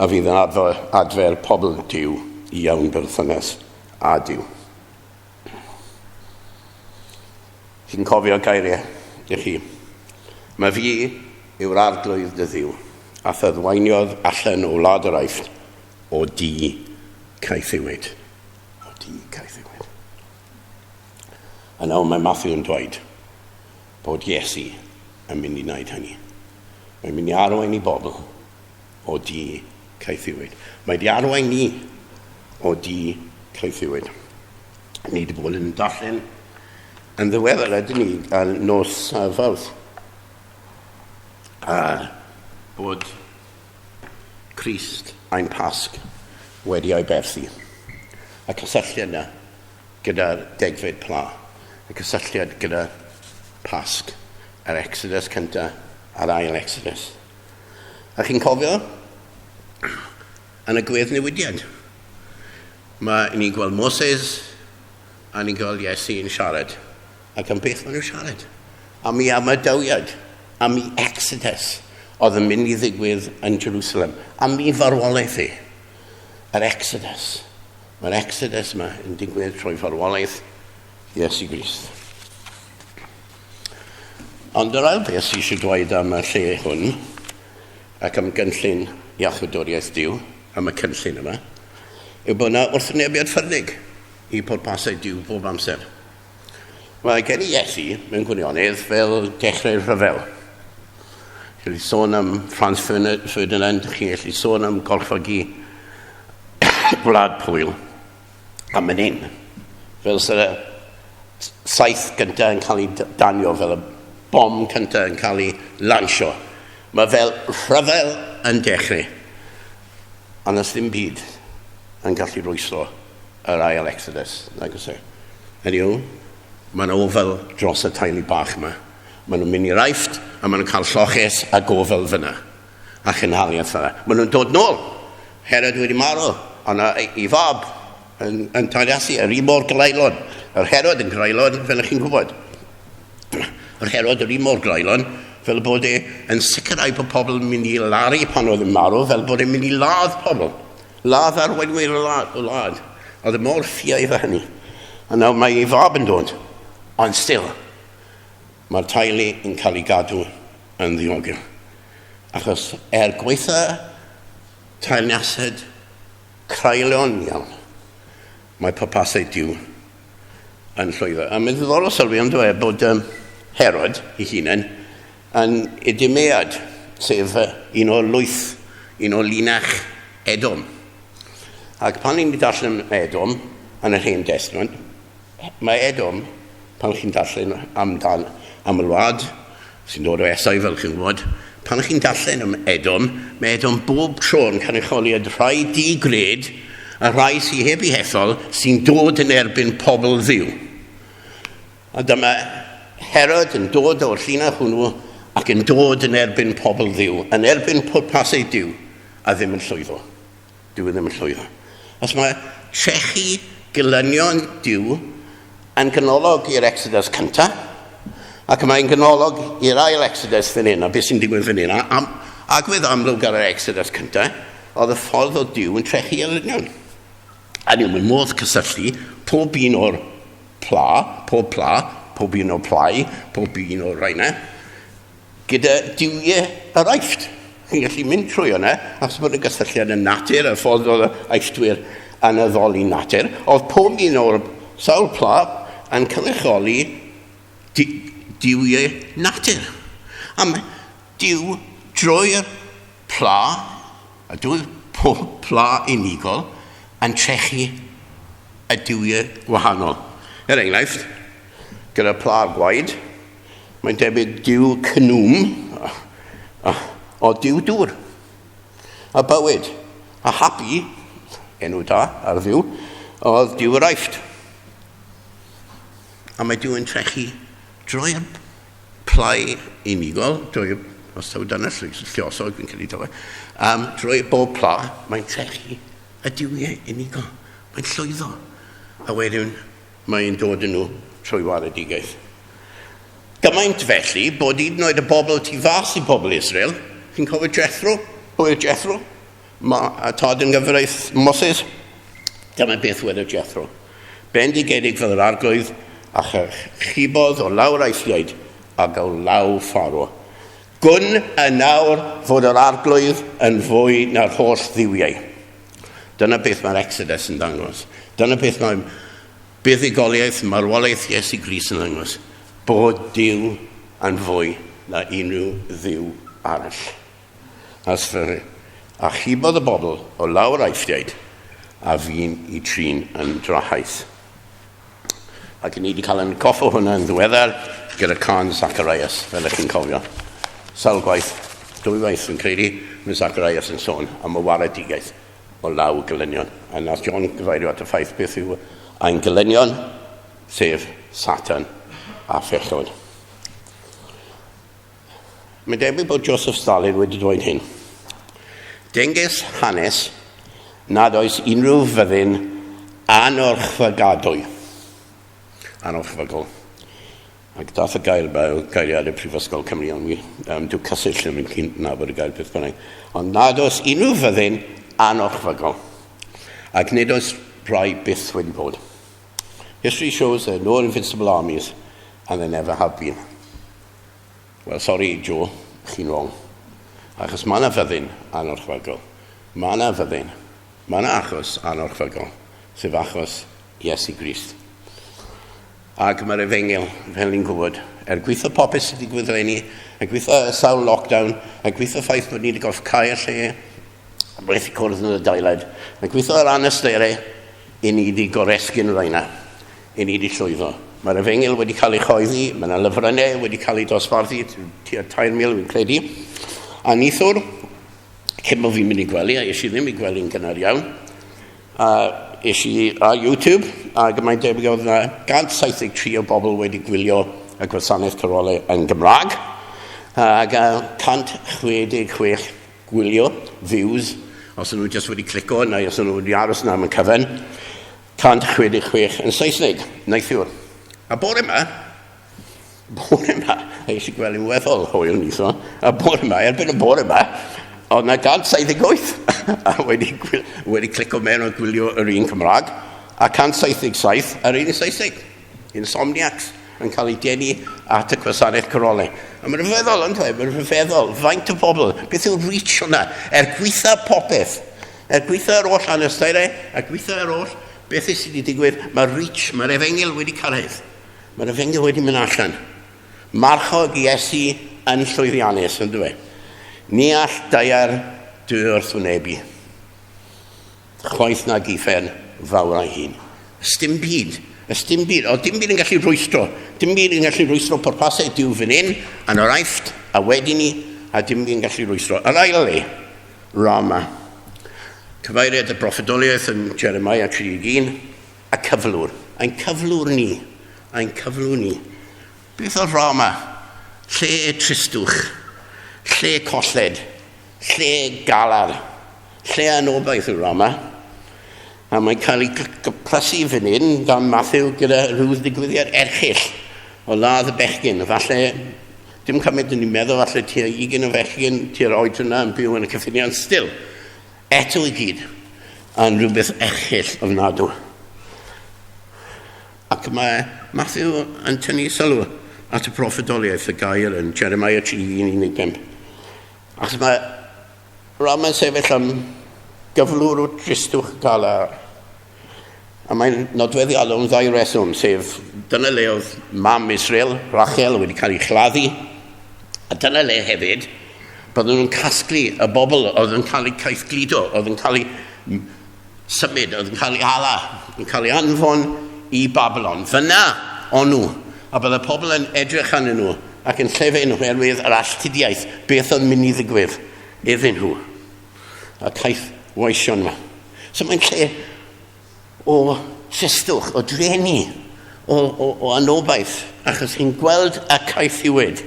A fydd yn adfer, adfer pobl Duw i iawn berthynas â Duw. Chi'n cofio geiriau i chi. Mae fi yw'r arglwydd dy ddiw, a thadwaeniodd allan o wlad yr Aifft o di caethiwyd. O di caethiwyd. A nawr mae Matthew yn dweud bod Iesu yn mynd i wneud hynny. Mae'n mynd i arwain i bobl o di caethiwyd. Mae di arwain ni o di caethiwyd. Ni wedi bod yn darllen yn ddiweddar ydyn ni ar nos Fawrth. A bod Crist ein Pasg wedi ei berthu. Y cysylltiad yna gyda'r degfed pla. Y cysylltiad gyda Pasg. Yr Exodus cyntaf a'r ail Exodus. A chi'n cofio? Yn y gweddnewidiad. Mae ni'n gweld Moses a ni'n gweld Iesu yn siarad. Ac am beth maen nhw'n siarad? Am ei amadawiad, am ei exodus oedd yn mynd i ddigwydd yn Jerusalem, am ei farwolaeth ei. Yr exodus. Mae'r exodus yma yn digwydd trwy farwolaeth Iesu Grist. Ond yr ail beth sydd eisiau dweud am y lle hwn, ac am gynllun iachawdwriaeth Duw, am y cynllun yma, yw bod yna wrthwynebiad ffyrnig i pwrpasau Duw bob amser. Mae gen i Iesu mewn gwirionedd fel dechrau'r rhyfel. Chi'n gallu sôn am Franz Ferdinand, chi'n gallu sôn am gorchfygu Gwlad Pwyl, a mynd hyn. Fel sydd y saith gyntaf yn cael ei danio, fel y bom cyntaf yn cael ei lansio. Mae fel rhyfel yn dechrau. A nes ddim byd yn gallu rwystro yr ail Exodus, nag oes e? Hynny yw, mae'n ofal dros y teulu bach yma. Maen nhw'n mynd i'r Aifft a maen nhw'n cael lloches a gofal fyna. A chynhaliaeth fyna. Maen nhw'n dod nôl. Herod wedi marw, ond ei fab yn, yn teyrnasu, yr un mor greulon. Yr Herod yn greulon, fel ych chi'n gwybod. Yr Herod yr un mor greulon, fel bod e yn sicrhau bod pobl yn mynd i laru pan oedd yn marw, fel bod e'n mynd i ladd pobl. Ladd arweinwyr y wlad. Oedd e mor ffiaidd â hynny. A nawr mae ei fab yn dod. Ond still, mae'r teulu yn cael ei gadw yn ddiogel. Achos er gwaetha teyrnased creulon iawn, mae pwrpasau Duw yn llwyddo. A mae'n ddiddorol sylwi ond dwi bod um, Herod ei hunain yn Idumead, sef un o lwyth, un o linach Edom. Ac pan ni'n darllen am Edom yn yr Hen Testament, mae Edom, pan chi'n darllen amdan, am y wlad, sy'n dod o Esau fel chi'n gwybod, pan chi'n darllen am Edom, mae Edom bob tro yn cynrychioliad rhai di-gred a rhai sydd heb eu hethol sy'n dod yn erbyn pobl Dduw. A dyma Herod yn dod o'r llinach hwnnw ac yn dod yn erbyn pobl Dduw, yn erbyn pwrpasau Duw, a ddim yn llwyddo. Dyw e ddim yn llwyddo. Os mae trechu gelynion Duw yn ganolog i'r Exodus cyntaf, ac mae'n ganolog i'r ail Exodus fan hyn, a beth sy'n digwydd fan hyn, a, agwedd amlwg ar yr Exodus cyntaf, oedd y ffordd o Duw yn trechu elynion. A ni'n mae modd cysylltu pob un o'r pla, pob pla, pob un o'r plau, pob un o'r rhaina, gyda duwiau yr Aifft. Chi'n gallu mynd trwy hwnna, achos bod y gysylltiad yn natur, y ffordd oedd y Aifftwyr yn addoli natur, oedd pob un o'r sawl pla yn cynrychioli duwiau natur. A mae Duw drwy'r pla, a drwy pob pla unigol, yn trechu y duwiau gwahanol. Er enghraifft, gyda pla gwaed, Mae'n debyg Duw Cnwm o Duw dŵr. A bywyd. A happy, enw da ar ddiw, oedd Duw yr Aifft. A mae Duw yn trechu drwy'r plau unigol, drwy, os taw dyna lluosog fi'n credu taw e, drwy bob pla, mae'n trechu y duwiau unigol. Mae'n llwyddo. A wedyn Mae'n dod â nhw trwy waredigaeth. Gymaint felly bod hyd yn oed y bobl tu fas i bobl Israel, chi'n cofio Jethro? Pwy oedd Jethro? Ma, a tad yn gyfraith Moses. Dyma beth wedodd Jethro. Bendigedig fydd yr arglwydd a chychubodd o lawr Aiffiaid ac o law Pharo. Gwn yn nawr fod yr arglwydd yn fwy na'r holl dduwiau. Dyna beth mae'r Exodus yn dangos. Dyna beth mae buddugoliaeth marwolaeth Iesu Grist yn dangos. Bod Duw yn fwy na unrhyw dduw arall. As fe achubodd y bobl o lawr Aifftiaid a fu'n i trin yn drahaus. Ac ni wedi cael yn coffa hwnna yn ddiweddar gyda can Zacharias, fel ych chi'n cofio. Sawl gwaith, dwy waith yn credu, mae Zacharias yn sôn am y waredigaeth o law gelynion. A nath John gyfeirio at y ffaith beth yw ein gelynion, sef Satan a phechod. Mae'n debyg bod Joseph Stalin wedi dweud hyn. Dengys hanes nad oes unrhyw fyddin anorchfygadwy. Anorchfygol. Ac dath y gair yma o geiriad y Prifysgol Cymru, ond dyw Cysill ddim yn cydnabod y gair beth bynnag. Ond nad oes unrhyw fyddin anorchfygol. Ac nid oes rhai byth wedi bod. History shows there are no invincible armies, and there never have been. Wel, sori, Joe, chi'n wrong. Achos mae yna fyddin anorchfygol. Mae yna fyddin. Mae yna achos anorchfygol, sef achos Iesu Grist. Ac mae'r efengyl, fel ni'n gwybod, er gweithio popeth sydd wedi digwydd eleni, er gweithio y sawl lockdown, er gweithio ffaith bod ni wedi gorfod cau y lle, methu cwrdd yn y dailed, er gweithio yr anasterau, i ni wedi goresgyn rhaina. I ni wedi llwyddo. Mae'r efengyl wedi cael ei choeddi, mae yna lyfrynnau wedi cael ei dosbarthu, tua 3,000 fi'n credu. A nithwr, cyn bod fi'n mynd i gwely, a es i ddim i gwely'n gynnar iawn, a es i ar YouTube, ac mae'n debyg oedd yna 173 o bobl wedi gwylio y gwasanaeth carolau yn Gymraeg, ac 166 gwylio, views, os ydyn nhw jyst wedi clico neu os ydyn nhw wedi aros yna am y cyfan, 166 yn Saesneg, neithiwr. A bore yma, bore yma, a eisiau gweld yn weddol hwyl nitho, a bore yma, erbyn y bore yma, oedd na 178 a wedi, wedi clico mewn a gwylio yr un Cymraeg, a 177 ar un Saesneg. Insomniacs yn cael ei denu at y gwasanaeth corolau. A mae'n rhyfeddol, yn dweud, mae'n rhyfeddol, faint o bobl, beth yw'r reach hwnna, er gweitha popeth, er gweitha yr oll anawsterau, er gweitha yr oll beth sydd wedi digwydd, mae'r reach, mae'r efengyl wedi cyrraedd. Mae'r efengyl wedi mynd allan. Marchog Iesu yn llwyddiannus, yn dweud. Ni all daear dy wrthwynebu. Chwaith nag uffern fawr ei hun. Ys dim byd, ys dim byd, o dim byd yn gallu rwystro, dim byd yn gallu rwystro pwrpasau Duw fan hyn, yn yr Aifft, a wedyn ni, a dim byd yn gallu rwystro. Yr ail le, Rama. Cyfeiriad y broffwydoliaeth yn Jeremiah 31, y cyflwr. Ein cyflwr ni, ein cyflwr ni. Beth oedd Rama? Lle tristwch, lle colled, lle galar. Lle anobaith yw Rama, a mae'n cael ei gyplysu fan hyn gan Matthew gyda rhyw ddigwyddiad erchyll o ladd y bechgyn. Falle, dim cymaint yn ni'n meddwl, falle tua 20 o fechgyn tua'r oed yna yn byw yn y cyffiniau, ond still, Eto i gyd, yn rhywbeth erchyll ofnadwy. Ac mae Matthew yn tynnu sylw at y proffedoliaeth y gair yn Jeremiah 3:15. Achos mae Rama'n sefyll am gyflwr o dristwch galar. A mae'n nodweddiadol am ddau reswm, sef dyna le oedd mam Israel, Rachel, wedi cael ei chladdu, a dyna le hefyd byddwn nhw'n casglu y bobl oedd yn cael eu caethgludo, oedd yn cael eu symud, oedd yn cael ei hala, yn cael ei anfon i Babylon. Fyna o'n nhw, a bydde pobl yn edrych arnyn nhw ac yn llefen oherwydd yr alltudiaeth, beth oedd mynd i ddigwydd iddyn nhw. Y caeth weision yma. So mae'n lle o tristwch, o drueni, o, o, o anobaith, achos chi'n gweld y caethiwyd.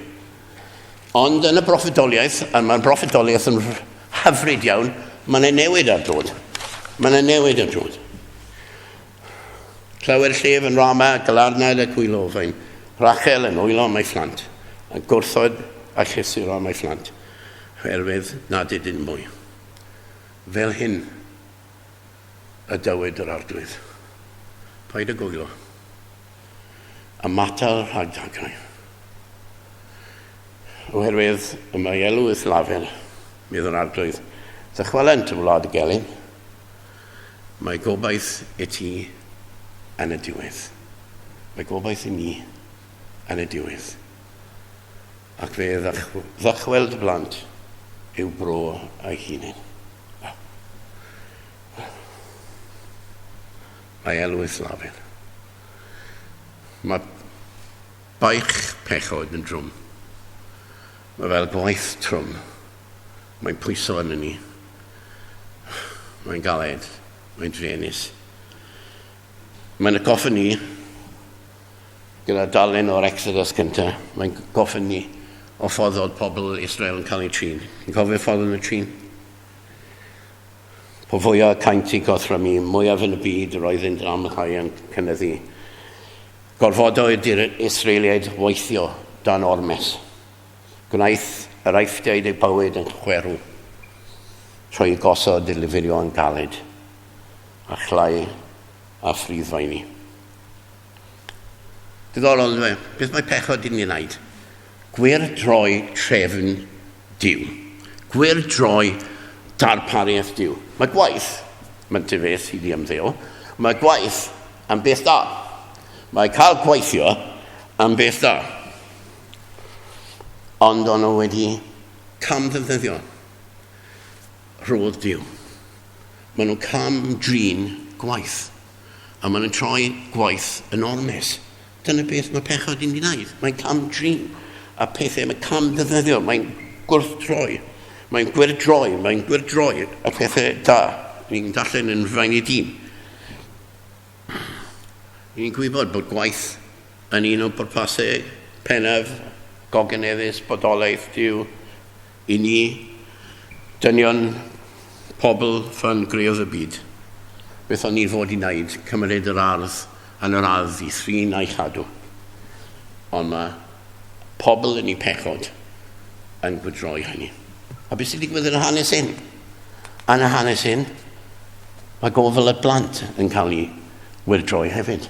Ond yn y broffwydoliaeth, a mae'r broffwydoliaeth yn hyfryd iawn, mae yna newid ar dod. Mae yna newid ar dod. Clywed llef yn Rama, galarnad ac wylo o fain. Rachel yn wylo am ei phlant, a gwrthod a chysuro am ei phlant, oherwydd nad ydyn mwy. Fel hyn y dywed yr arglwydd. Paid â gwylo. Ymatal rhag dagrau. Oherwydd y mae elw wrth lafur, medd yr arglwydd, ddychwelent y wlad y gelyn. Mae gobaith i ti yn y diwedd. Mae gobaith i ni yn y diwedd. Ac fe ddychwel dy blant i'w bro ei hunain. Mae elw wrth lafur. Mae baich pechod yn drwm. Mae fel gwaith trwm. Mae'n pwyso arno ni. Mae'n galed. Mae'n druenus. Mae'n atgoffa ni, gyda darlun o'r Exodus cyntaf, mae'n goffa ni o ffordd oedd pobl Israel yn cael eu trin. Chi'n cofio ffordd yn y trin? Po fwyaf caent eu gorthrymu, mwyaf yn y byd yr oeddynt yn amlhau yn cynyddu. Gorfododd i'r Israeliaid weithio dan ormes. Gwnaeth yr Aifftiaid eu bywyd yn chwerw trwy gosod eu lifurio yn galed a chlai a phriddfaeni. Diddorol, ynddo fe? Beth mae pechod yn ei wneud? Gwyrdroi trefn Duw. Gwyrdroi darpariaeth Duw. Mae gwaith, mae'n dyfes i di ymddeol, mae gwaith am beth da. Mae cael gweithio am beth da. Ond o'n nhw wedi camddefnyddio rhodd Duw. Maen nhw'n cam-drin gwaith. A maen nhw'n troi gwaith yn ormes. Dyna beth mae pechod yn ei wneud. Mae'n cam-drin a pethau, mae'n cam-ddefnyddio, mae'n gwrthdroi, mae'n gwyrdroi, mae'n gwyrdroi y pethau da. Ni'n darllen yn Rhain i Dyn. Ni'n gwybod bod gwaith yn un o bwrpasau pennaf gogoneddus bodolaeth Duw i ni, dynion, pobl fan greodd y byd. Beth o'n ni fod i wneud, cymryd yr ardd yn yr ardd i thrin a'i chadw. Ond mae pobl yn eu pechod yn gwydroi hynny. A beth sy'n digwydd yn y hanes hyn? Yn y hanes hyn, mae gofal y blant yn cael ei wyrdroi hefyd.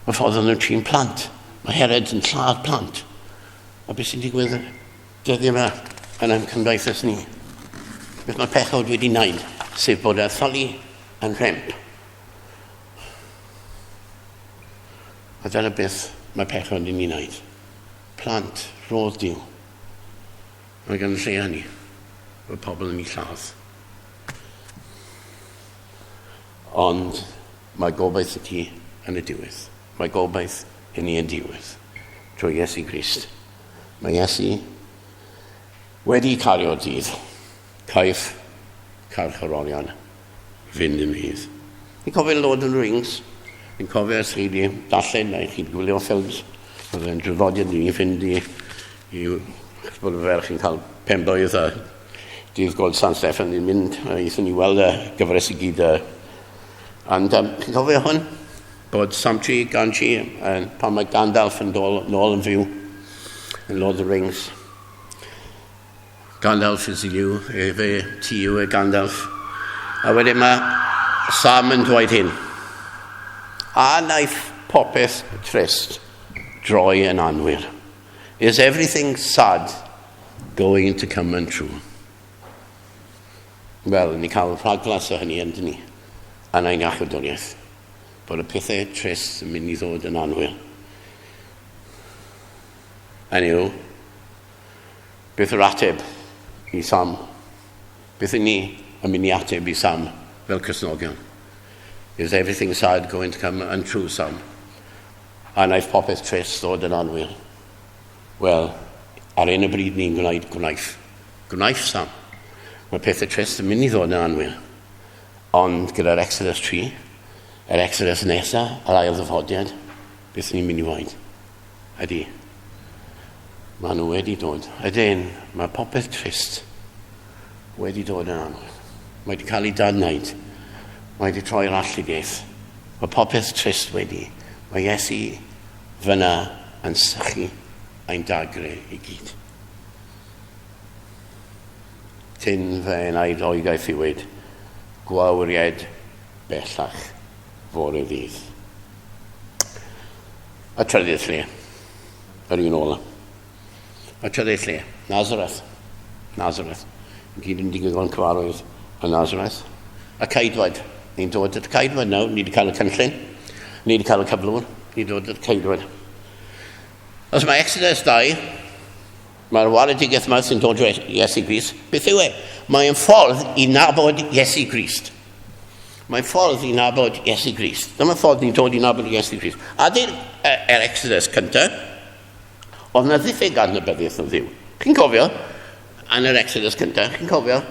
Mae ffordd o'n nhw'n trin plant. Mae Herod yn lladd plant. A beth sy'n digwydd dyddiau yma yn ein cymdeithas ni? Beth mae pechod wedi wneud, sef bod erthylu yn rhemp. A dyna beth mae pechod yn ei wneud. Plant, rhodd Duw. Mae gan lle hynny, mae pobl yn ei lladd. Ond mae gobaith i ti yn y diwedd. Mae gobaith i ni yn diwedd. Trwy Iesu Grist. Mae Iesu wedi cario'r dydd. Caiff carcharorion fynd yn rhydd. Fi'n cofio Lord of the Rings. Fi'n cofio os chi wedi darllen neu chi'n gwylio ffilms. Oedd e'n draddodiad i ni fynd i, i bod y ferch yn cael penblwydd a dydd Gŵyl San Steffan ni'n mynd a aethon ni weld y gyfres i gyd. And chi'n cofio hwn? Bod Samchi, Ganchi, uh, pan mae Gandalf yn dol, nôl yn fyw yn Lord of the Rings. Gandalf is you, efe, ti yw e Gandalf. A wedyn mae Sam yn dweud hyn. A wnaeth popeth trist droi yn anwir? Is everything sad going to come untrue? Wel, ni cael rhagflas o hynny, yndyn ni, yn ein iachawdwriaeth. Bod y pethau trist yn mynd i ddod yn anwyr. Hynny yw, beth yw'r ateb i Sam? Beth y'n ni yn mynd i ateb i Sam fel Cristnogion? Is everything sad going to come untrue, Sam? A wnaeth popeth trist ddod yn anwyr? Wel, ar un y bryd ni'n gwneud gwnaeth. Gwnaeth Sam. Mae pethau trist yn mynd i ddod yn anwyr. Ond gyda'r Exodus 3, yr Exodus nesaf, yr ail ddyfodiad, beth ni'n mynd i wneud? Ydy. Maen nhw wedi dod. Ydyn, mae popeth trist wedi dod yn anwyr. Mae wedi cael ei dadwneud. Mae wedi troi'r alltudiaeth. Mae popeth trist wedi. Mae Iesu fyna yn sychu ein dagre i gyd. Tyn fy enaid o'i gaethiwyd, gwawried bellach fore ddydd. A trydydd lle, yr un ola. A trydydd lle, Nazareth. Nazareth. Yn gyd yn digon cyfarwydd yn Nazareth. A Ceidwad. Ni'n dod at y Ceidwad nawr, ni wedi cael y cynllun, ni wedi cael y cyflwr, ni'n dod at y Ceidwad. Os mae Exodus 2, mae'r waredigaeth yma sy'n dod drwy Iesu Grist, beth yw e? Mae'n ffordd i nabod Iesu Grist. Mae'n ffordd i nabod Iesu Grist. Dyma ffordd ni'n dod i nabod Iesu Grist. A dy'r er Exodus cyntaf, oedd na ddiffyg adnabyddiaeth o Dduw. Chi'n cofio? Yn yr Exodus cyntaf, chi'n cofio?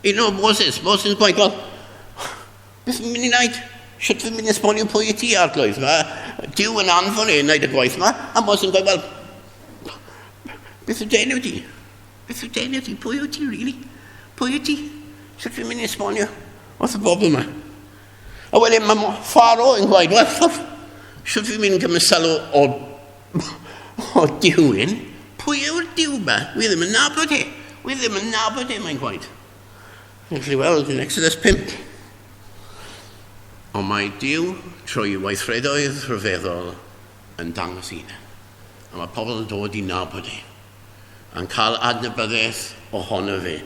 Un o Moses, Moses yn gweud, wel, beth fi'n mynd i wneud? Sut fi'n mynd i esbonio pwy y ti, arglwydd? Mae Duw yn anfon e i wneud y gwaith yma, a Moses yn gweud, wel, beth yw denw di? Beth yw denw di? Pwy yw ti, really? Pwy yw ti? Sut fi'n mynd i esbonio wrth y bobl yma? A wedyn mae Pharaoh yn gweud, wel, sut fi'n mynd i gymryd sylw o, o Duwyn? Pwy yw'r Duw yma? Wi ddim yn nabod e. Wi ddim yn nabod e, mae'n gweud. Ni'n gallu weld yn Exodus 5. Ond mae Duw trwy weithredoedd rhyfeddol yn dangos un. A mae pobl yn dod i nabod e. A'n cael adnabyddiaeth ohono fe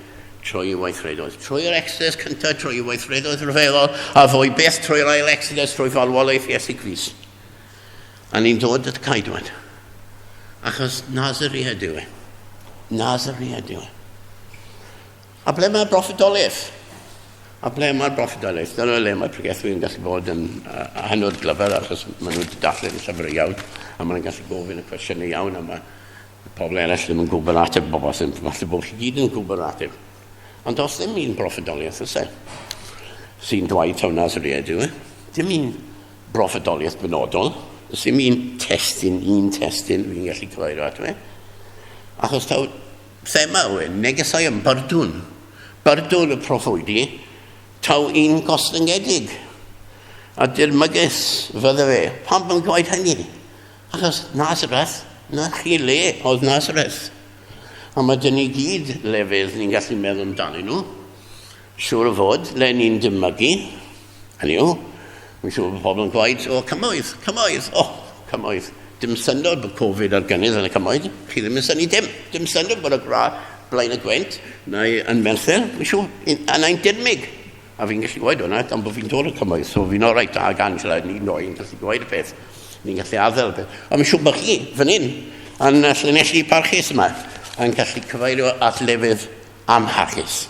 trwy ei weithredoedd. Trwy'r Exodus cyntaf, trwy ei weithredoedd rhyfeddol, a fwy beth trwy'r ail Exodus, trwy farwolaeth Iesu Grist. A ni'n dod at y caedwad. Achos Nazaread yw e. Nazaread yw e. A ble mae'r broffwydoliaeth? A ble mae'r broffwydoliaeth? Dyna le mae pregethwyr yn gallu bod yn uh, hynod glyfar achos maen nhw wedi darllen y llyfr iawn a maen nhw'n gallu gofyn y cwestiynau iawn a mae pobl eraill ddim yn gwybod ateb, bobl sy'n falle bod chi gyd yn gwybod ateb. Ond does ddim un broffwydoliaeth oes e sy'n dweud taw Nazaread yw e. Dim un broffwydoliaeth benodol. Does dim un testun, un testun fi'n gallu cyfeirio ato fe. Achos taw Thema yw e, negesau am byrdwn. Byrdwn y proffwydi, taw un gostyngedig. A dirmygus fydde fe. Pam mae'n gwaed hynny? Achos Nazareth, na chi le oedd Nazareth. A mae dyn ni gyd lefydd ni'n gallu meddwl amdanyn nhw. Siŵr o fod, le ni'n dymygu. Hynny yw, mae'n siŵr bod pobl yn gwaed, o, cymoedd, cymoedd, o, cymoedd. Dim syndod bod Covid ar gynnydd yn y cymoedd. Chi ddim yn synnu dim. Dim syndod bod y gra blaen y gwynt neu yn Merthyr. Mae'n siŵr, a na'n dirmyg. A fi'n gallu gweud hwnna gan bod fi'n dod o'r cymoedd, so fi'n oreit ag Angela, ni'n doi yn gallu gweud y peth. Ni'n gallu arddel y peth. Ond mae'n siŵr bod chi, fan hyn, yn llinelli parchus yma, yn gallu cyfeirio at lefydd amharchus.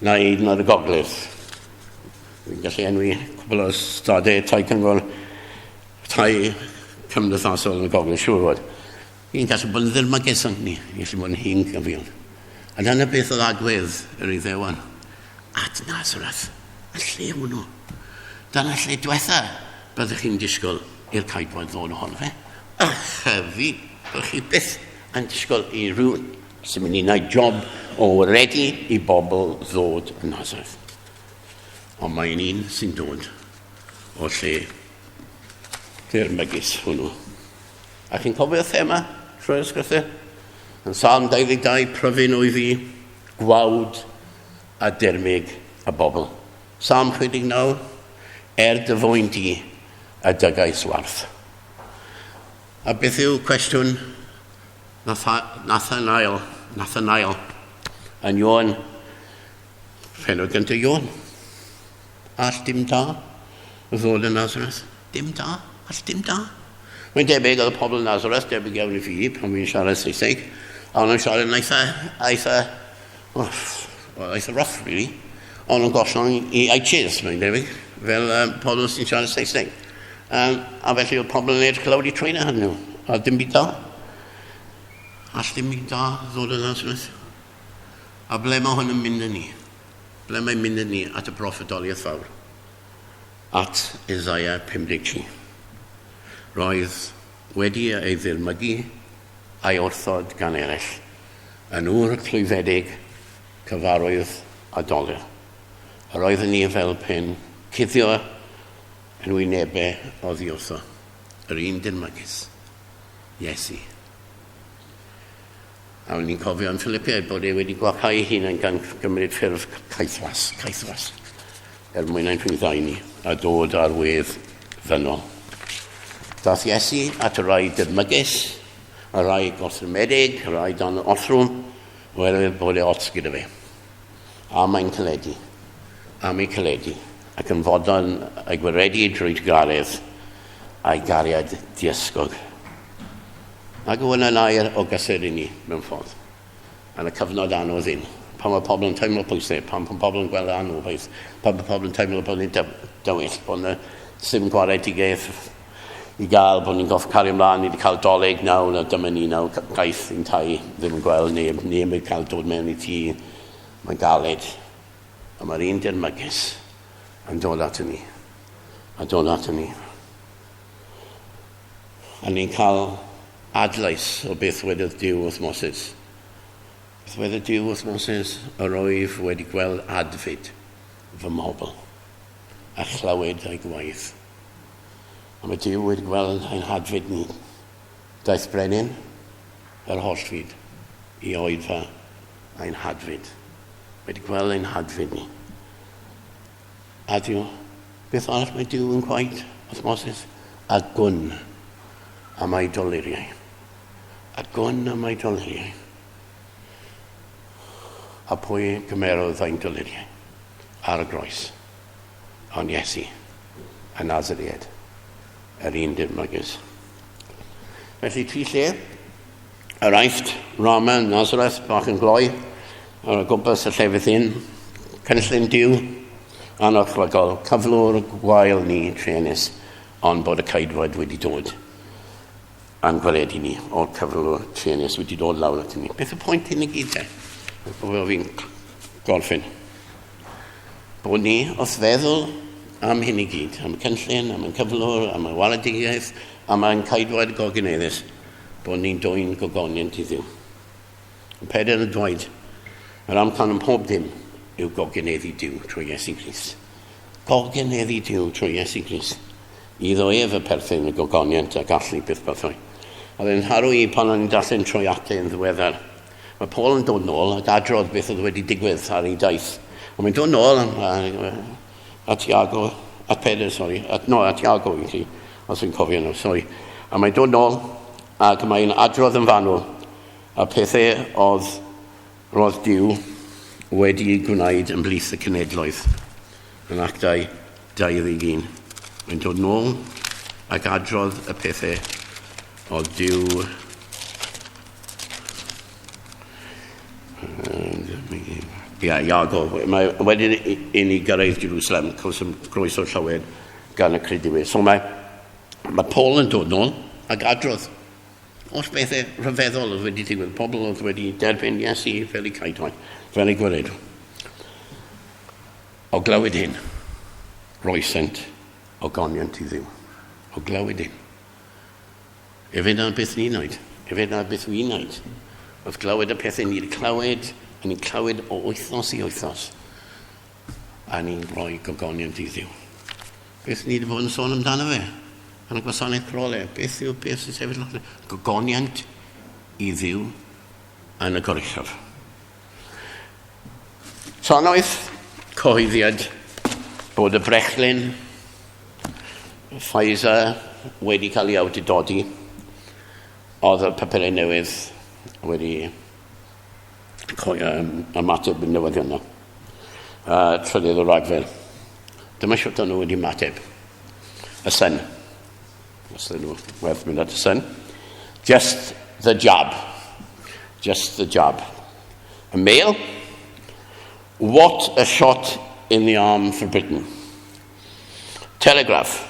Na hyd yn oed y gogledd. Fi'n gallu enwi cwbl o stadau tai cyngor, tai cymdeithasol yn y gogledd, siŵr fod. Ni'n gallu bod yn ddirmygus ond ni, ni'n gallu bod yn hyn gyfion. A dyna beth oedd agwedd yr Iddewon at Nazareth, y lle hwnnw. Dyna lle diwetha byddwch chi'n disgwyl i'r caedwad ddod ohono fe. A chyfi, byddwch chi byth yn disgwyl i rhywun sy'n mynd i wneud job o waredu i bobl ddod yn Nazareth. Ond mae'n un sy'n dod o'r lle dirmygus hwnnw. A chi'n cofio thema trwy'r ysgrythur? Yn Salm 22, pryfyn o'i fi, gwawd a dirmyg y bobl. Salm 69, er dy fwyn di a dygais warth. A beth yw cwestiwn Nathanael, Nathanael yn Ioan, pennod gyntaf Ioan? All dim da ddod yn Nazareth? Dim da, all dim da. Mae'n debyg oedd y pobl yn Nazareth, debyg iawn i fi pan fi'n siarad Saesneg, a o'n nhw'n siarad yn eitha, eitha, well, eitha rough, really. O'n nhw'n gollwng i H's, mae'n debyg, fel pobl sy'n siarad Saesneg. A felly oedd pobl yn edrych lawr i trwy'n arnyn nhw, a dim byd da. All dim byd da ddod yn Nazareth. A ble mae hwn yn mynd â ni? Ble mae'n mynd â ni at y proffwydoliaeth fawr? At Isaiah 53. Roedd wedi ei ddirmygu a'i wrthod gan eraill, yn ŵr clwyfedig, cyfarwydd a dolur. Yr oeddwn ni fel pe'n cuddio yn wynebau oddi wrtho, yr un dirmygus, Iesu. A o'n ni'n cofio yn Philippiaid bod e wedi gwacau ei hunan gan gymryd ffurf caethwas, caethwas, er mwyn ein rhyddhau ni a dod ar wedd ddynol. Dath Iesu at y rhai dirmygus, y rhai gorthrymedig, y rhai dan orthrwm, oherwydd bod e ots gyda fe. A mae'n caledu, am ei caledu, ac yn fodlon ei gwaredu drwy drugaredd a'i gariad diysgog. Ac yw hwnna'n air o gysur i ni, mewn ffordd, yn y cyfnod anodd hyn, pan mae pobl yn teimlo pwysau, pan mae pobl yn gweld anobaith, pan mae pobl yn teimlo bod ni'n dywyll, bod yna ddim gwaredigaeth i gael, bod ni'n goff cario ymlaen, ni wedi cael doleg nawr, a dyma ni nawr, gaeth i'n tai, ddim yn gweld neb, neb yn cael dod mewn i tŷ, mae'n galed. A mae'r un dirmygus yn dod ato ni, a dod ato ni. A ni'n cael adlais o beth wedodd Duw wrth Moses. Beth wedodd Duw wrth Moses? Yr wyf wedi gweld adfyd fy mhobl, a chlywed ei gwaith. A mae Duw wedi gweld ein hadfyd ni. Daeth brenin yr holl fyd i oedfa ein hadfyd. Wedi gweld ein hadfyd ni. A Duw, beth arall mae Duw yn gwaed wrth Moses? A gwn am ei doluriau. A gwn am ei doluriau. A pwy gymerodd ein doluriau ar y groes? Ond Iesu, y Nazaread, yr un dirmygus. Felly, tri lle, yr Aifft, Rama, Nazareth, bach yn gloi, ar y gwmpas y llefydd hyn, cynllun Duw, anorchfygol, cyflwr gwael ni, truenus, ond bod y caedwad wedi dod a'n gwaredu ni o'r cyflwr truenus wedi dod lawr at ni. Beth y pwynt hyn i gyd te? Fel fi'n gorffen. Bod ni wrth feddwl am hyn i gyd, am y cynllun, am y cyflwr, am y waredigaeth, am ein caedwad gogineddus, bod ni'n dwyn gogoniant i Dduw. Y Pedr yn dweud, yr amcan yn pob dim yw gogineddu Duw trwy Iesu Grist. Gogineddu Duw trwy Iesu Grist. Iddo ef y perthyn y gogoniant a gallu byth bythau. A fe'n nharu i pan o'n i'n darllen trwy Actau yn ddiweddar. Mae Paul yn dod nôl ac adrodd beth oedd wedi digwydd ar ei daith. Ond mae'n dod nôl at Iago, at Pedr, sori, at, no, at Iago i chi, os fi'n cofio nawr, sori. A mae'n dod nôl ac mae'n adrodd yn fanwl y pethau oedd roedd Duw wedi gwneud yn blith y cenedloedd yn Actau 21. Mae'n dod nôl ac adrodd y pethau oedd Duw Ia, Iago. Mae wedyn i ni gyrraedd Jerusalem, cawsom groeso llawer gan y creduwyr. So mae, mae Paul yn dod nôl ac adrodd holl bethau rhyfeddol oedd wedi digwydd, pobl oedd wedi derbyn Iesu fel ei caedwad, fel ei gwaredwr. O glywed hyn, roesent ogoniant i Dduw. O glywed hyn. Efe na beth ni'n wneud. Efe na beth wy'n wneud. Wrth glywed y pethau ni wedi clywed, a ni'n clywed o wythnos i wythnos, a ni'n rhoi gogoniant i Dduw. Beth ni wedi bod yn sôn amdano fe yn y gwasanaeth parolau? Beth yw'r peth sy'n sefyll allan? Gogoniant i Dduw yn y goruchaf. Tannoeth cyhoeddiad bod y brechlyn Pfizer wedi cael ei awdurdodi, oedd y papurau newydd wedi ymateb i'r newyddion yna. Trydydd o Ragfyr. Dyma siwt o'n nhw wedi ymateb. Y Sun. Os ydyn nhw werth mynd at y Sun. Just the jab. Just the jab. Y Mail. What a shot in the arm for Britain. Telegraph.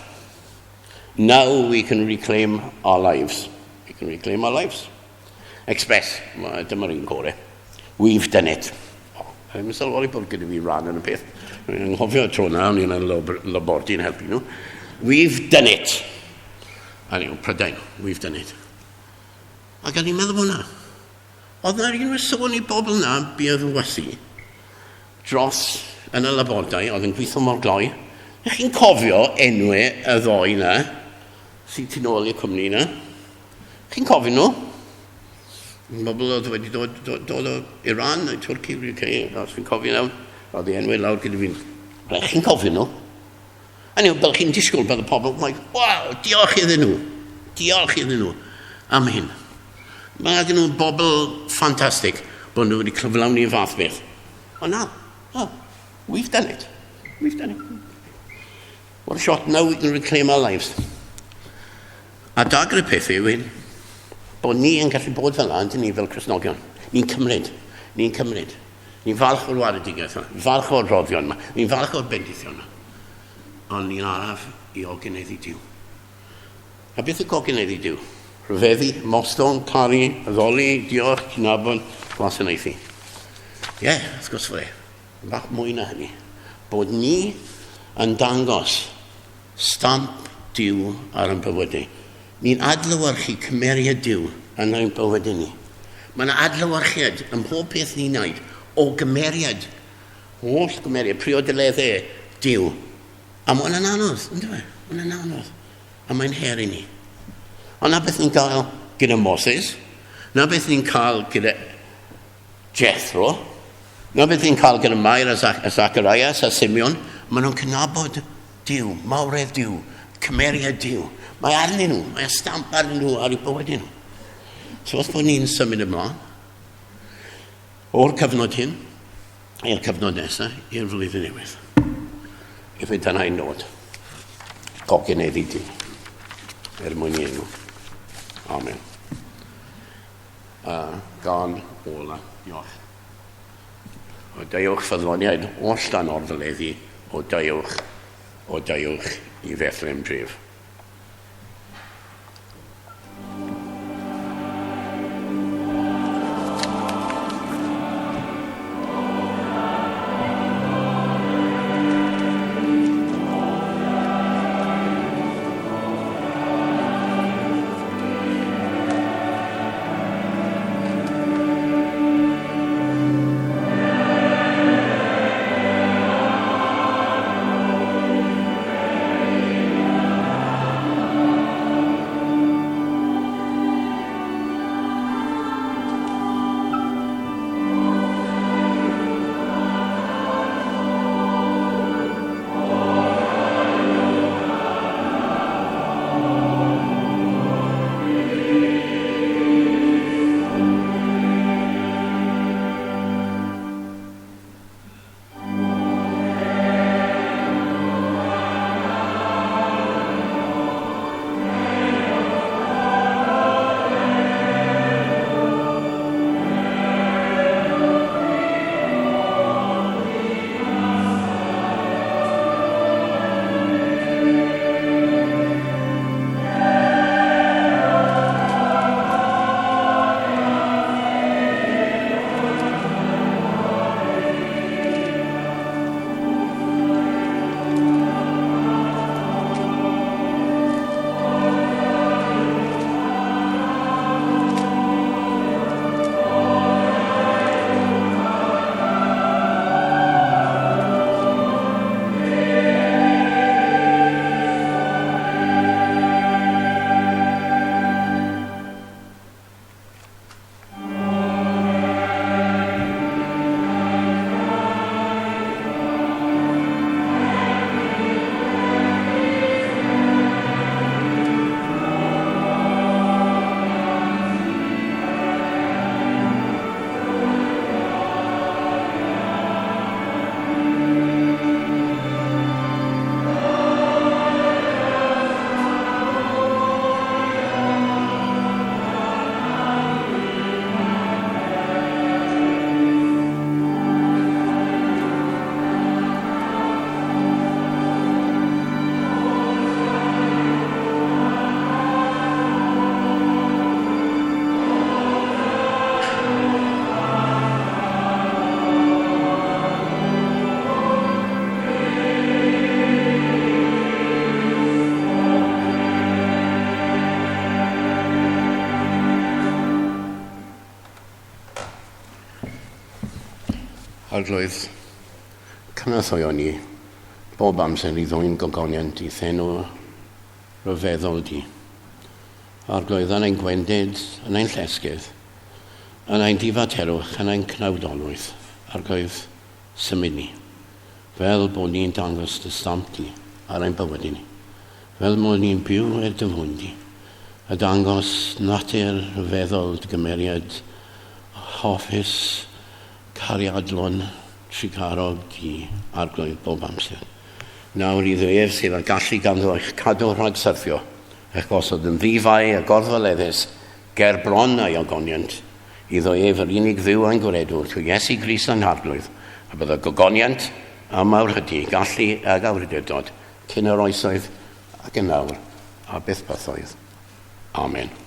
Now we can reclaim our lives. We can reclaim our lives. Express. Dyma'r un gore. We've done it. Oh, I'm sylweddoli bod gyda fi ran yn y peth. Dwi'n anghofio y tro na, o'n i'n labordy yn helpu nhw. We've done it. A ni'n Prydain, we've done it. Ac o'n i'n meddwl hwnna. Oedd na'r un sôn i bobl na buodd yn wasu dros yn y labordai, oedd yn gweithio mor gloi. Ych chi'n cofio enwau y ddoi na sy'n tu nôl i'r cwmni na? Chi'n cofio nhw? Bobl oedd wedi dod, dod, dod o Iran neu Twrci, UK, os fi'n cofio nawr, oedd ei enwau lawr gyda fi. Rhaid chi'n cofio nhw. A ni'n fel chi'n disgwyl bydd y pobl, like, wow, diolch iddyn nhw. Diolch iddyn nhw am hyn. Mae gen nhw bobl ffantastig bod nhw wedi cyflawni y fath beth. Ond na, oh, we've done it. We've done it. What a shot, now we can reclaim our lives. A dagr y peth yw hyn, bod ni yn gallu bod fel yna, yndyn ni fel Cristnogion. Ni'n cymryd, ni'n cymryd. Ni'n falch o'r waredigaeth yma, ni'n falch o'r rhoddion yma, ni'n falch o'r bendithion yma. Ond ni'n araf i ogeneddu Duw. A beth yw gogeneddu Duw? Rhyfeddu, mostwng, caru, addoli, diolch, cydnabod, gwasanaethu. Ie, yeah, wrth gwrs fod e. Bach mwy na hynny. Bod ni yn dangos Stamp Duw ar ein bywydau. Ni'n adlewyrchu cymeriad Duw yn ein bywydau ni. Mae yna adlewyrchiad ym mhob peth ni'n wneud o gymeriad, holl gymeriad, priodeleddau Duw. A mae hwnna'n anodd, ynddo fe? Mae hwnna'n anodd. A mae'n her i ni. Ond na beth ni'n gael gyda Moses, na beth ni'n cael gyda Jethro, na beth ni'n cael gyda Mair a, Zach a Zacharias a Simeon, maen nhw'n cynabod Duw, mawredd Duw, cymeriad Duw. Mae arnyn nhw, mae stamp arnyn nhw ar eu bywyd nhw. So os bod ni'n symud ymlaen, o'r cyfnod hyn, i'r cyfnod nesaf, i'r flwyddyn newydd. Efe dyna'i nod. Gogeneddu Duw. Er mwyn i enw. Amen. A gan ola. Diolch. O deuwch ffyddloniaid oll dan orfoleddu, o deuwch, o deuwch i Fethlehem dref. Arglwydd, cynorthwyo ni bob amser i ddwyn gogoniant i'th enw rhyfeddol di. Arglwydd, yn ein gwendid, yn ein llesgydd, yn ein difaterwch, yn ein cnawdolwydd, Arglwydd, symud ni, fel bod ni'n dangos dy stamp di ar ein bywyd ni, fel bod ni'n byw er dy fwyn di, a dangos natur rhyfeddol dy gymeriad hoffus, cariadlon, trugarog di, Arglwydd, bob amser. Nawr iddo ef sydd â gallu ganddo eich cadw rhag syrthio, eich gosod yn ddifai a gorfoleddus ger bron a'i ogoniant, iddo ef yr unig Dduw a'n Gwaredwr, trwy Iesu Grist a'n Harglwydd, a byddo gogoniant a mawrhydi, gallu ag awdurdod, cyn yr oesoedd ac yn awr, a byth bythoedd. Amen.